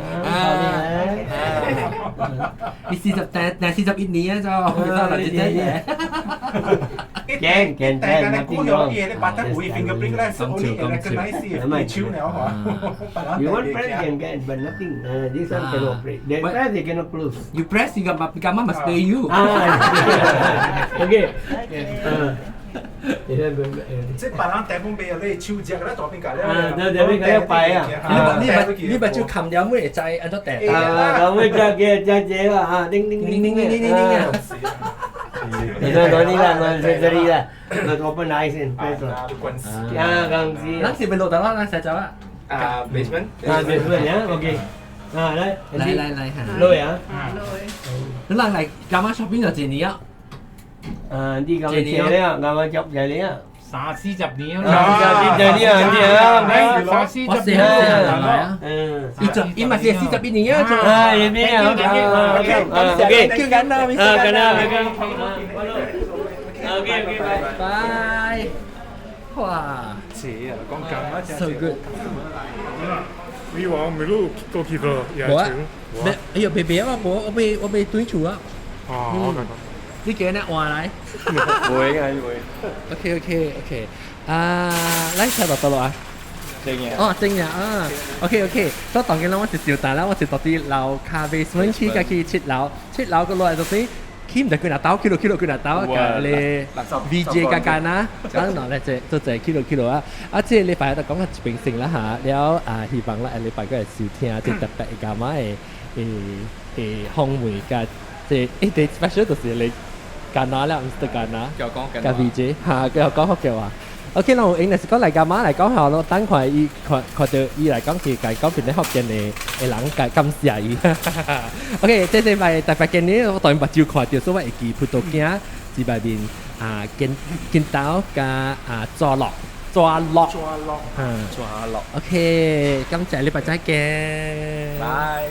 你四十第第41年啊就，得啦，真係。 Can can can, nothing wrong. 伊個 button 有 fingerprint 咧，是 only recognize 手了嗬。 You want press can get, but nothing. This one cannot operate. That press they cannot close. You press, you got gamma must pay you. Ah, okay. 即係別人大本俾你手隻咧，大邊隔咧。啊，對對，邊個擺啊？你你你把手冚了，每會知按怎掟。啊，咁咪只嘅只只啦，啊，叮叮叮叮叮叮叮叮啊！你講嗰啲啦，我這裡啦，我 open eyes and press 啦。啊，鋼絲。咱是咪落得啦？咱成走啊？啊，basement。啊，basement 呀，OK。啊，來，來來來，落啊。你人來 Gamma shopping 就一年啊？啊，你咁樣了，咁樣執一年啊。三四十年啦，三四十年啊，三四十年啊，嗯，伊做伊嘛是41年啊，啊，一年啊，OK，叫緊啦，啊，緊啦，OK OK，拜拜。哇，是啊，講咁啊，so good。你話咪都過去個冇啊，哎呦，別別啊，我我被我被對住啊。哦，我感覺。你叫人換來？會嘅會。 OK OK OK，啊，來睇到到啦啊。正嘅。哦，正嘅啊。OK OK，所以當然啦，我是小大啦，我是到啲樓卡 basement 去，家去七樓，七樓個落來就是去唔得幾若兜，去落去落幾若兜，甲你 VJ 加間啦，等落咧就就就去落去落啊！啊，這個禮拜就講下一邊先啦嚇，了啊，希望啦，下禮拜閣會收聽這特別嘅嘛的誒誒訪問甲這一啲 special 就是你加拿啦，唔是加拿，叫講加 VJ 嚇，叫講福建話。OK，咱有應是講來幹嘛來講下咯，等看伊看看到伊來講是家講邊啲福建的的人，感感謝伊。OK，這禮拜特別今日我當然目睭看到，所以我會記葡萄鏡之外面啊，剪剪刀加啊抓落抓落抓落嗯抓落。 OK，感謝禮拜再見。拜。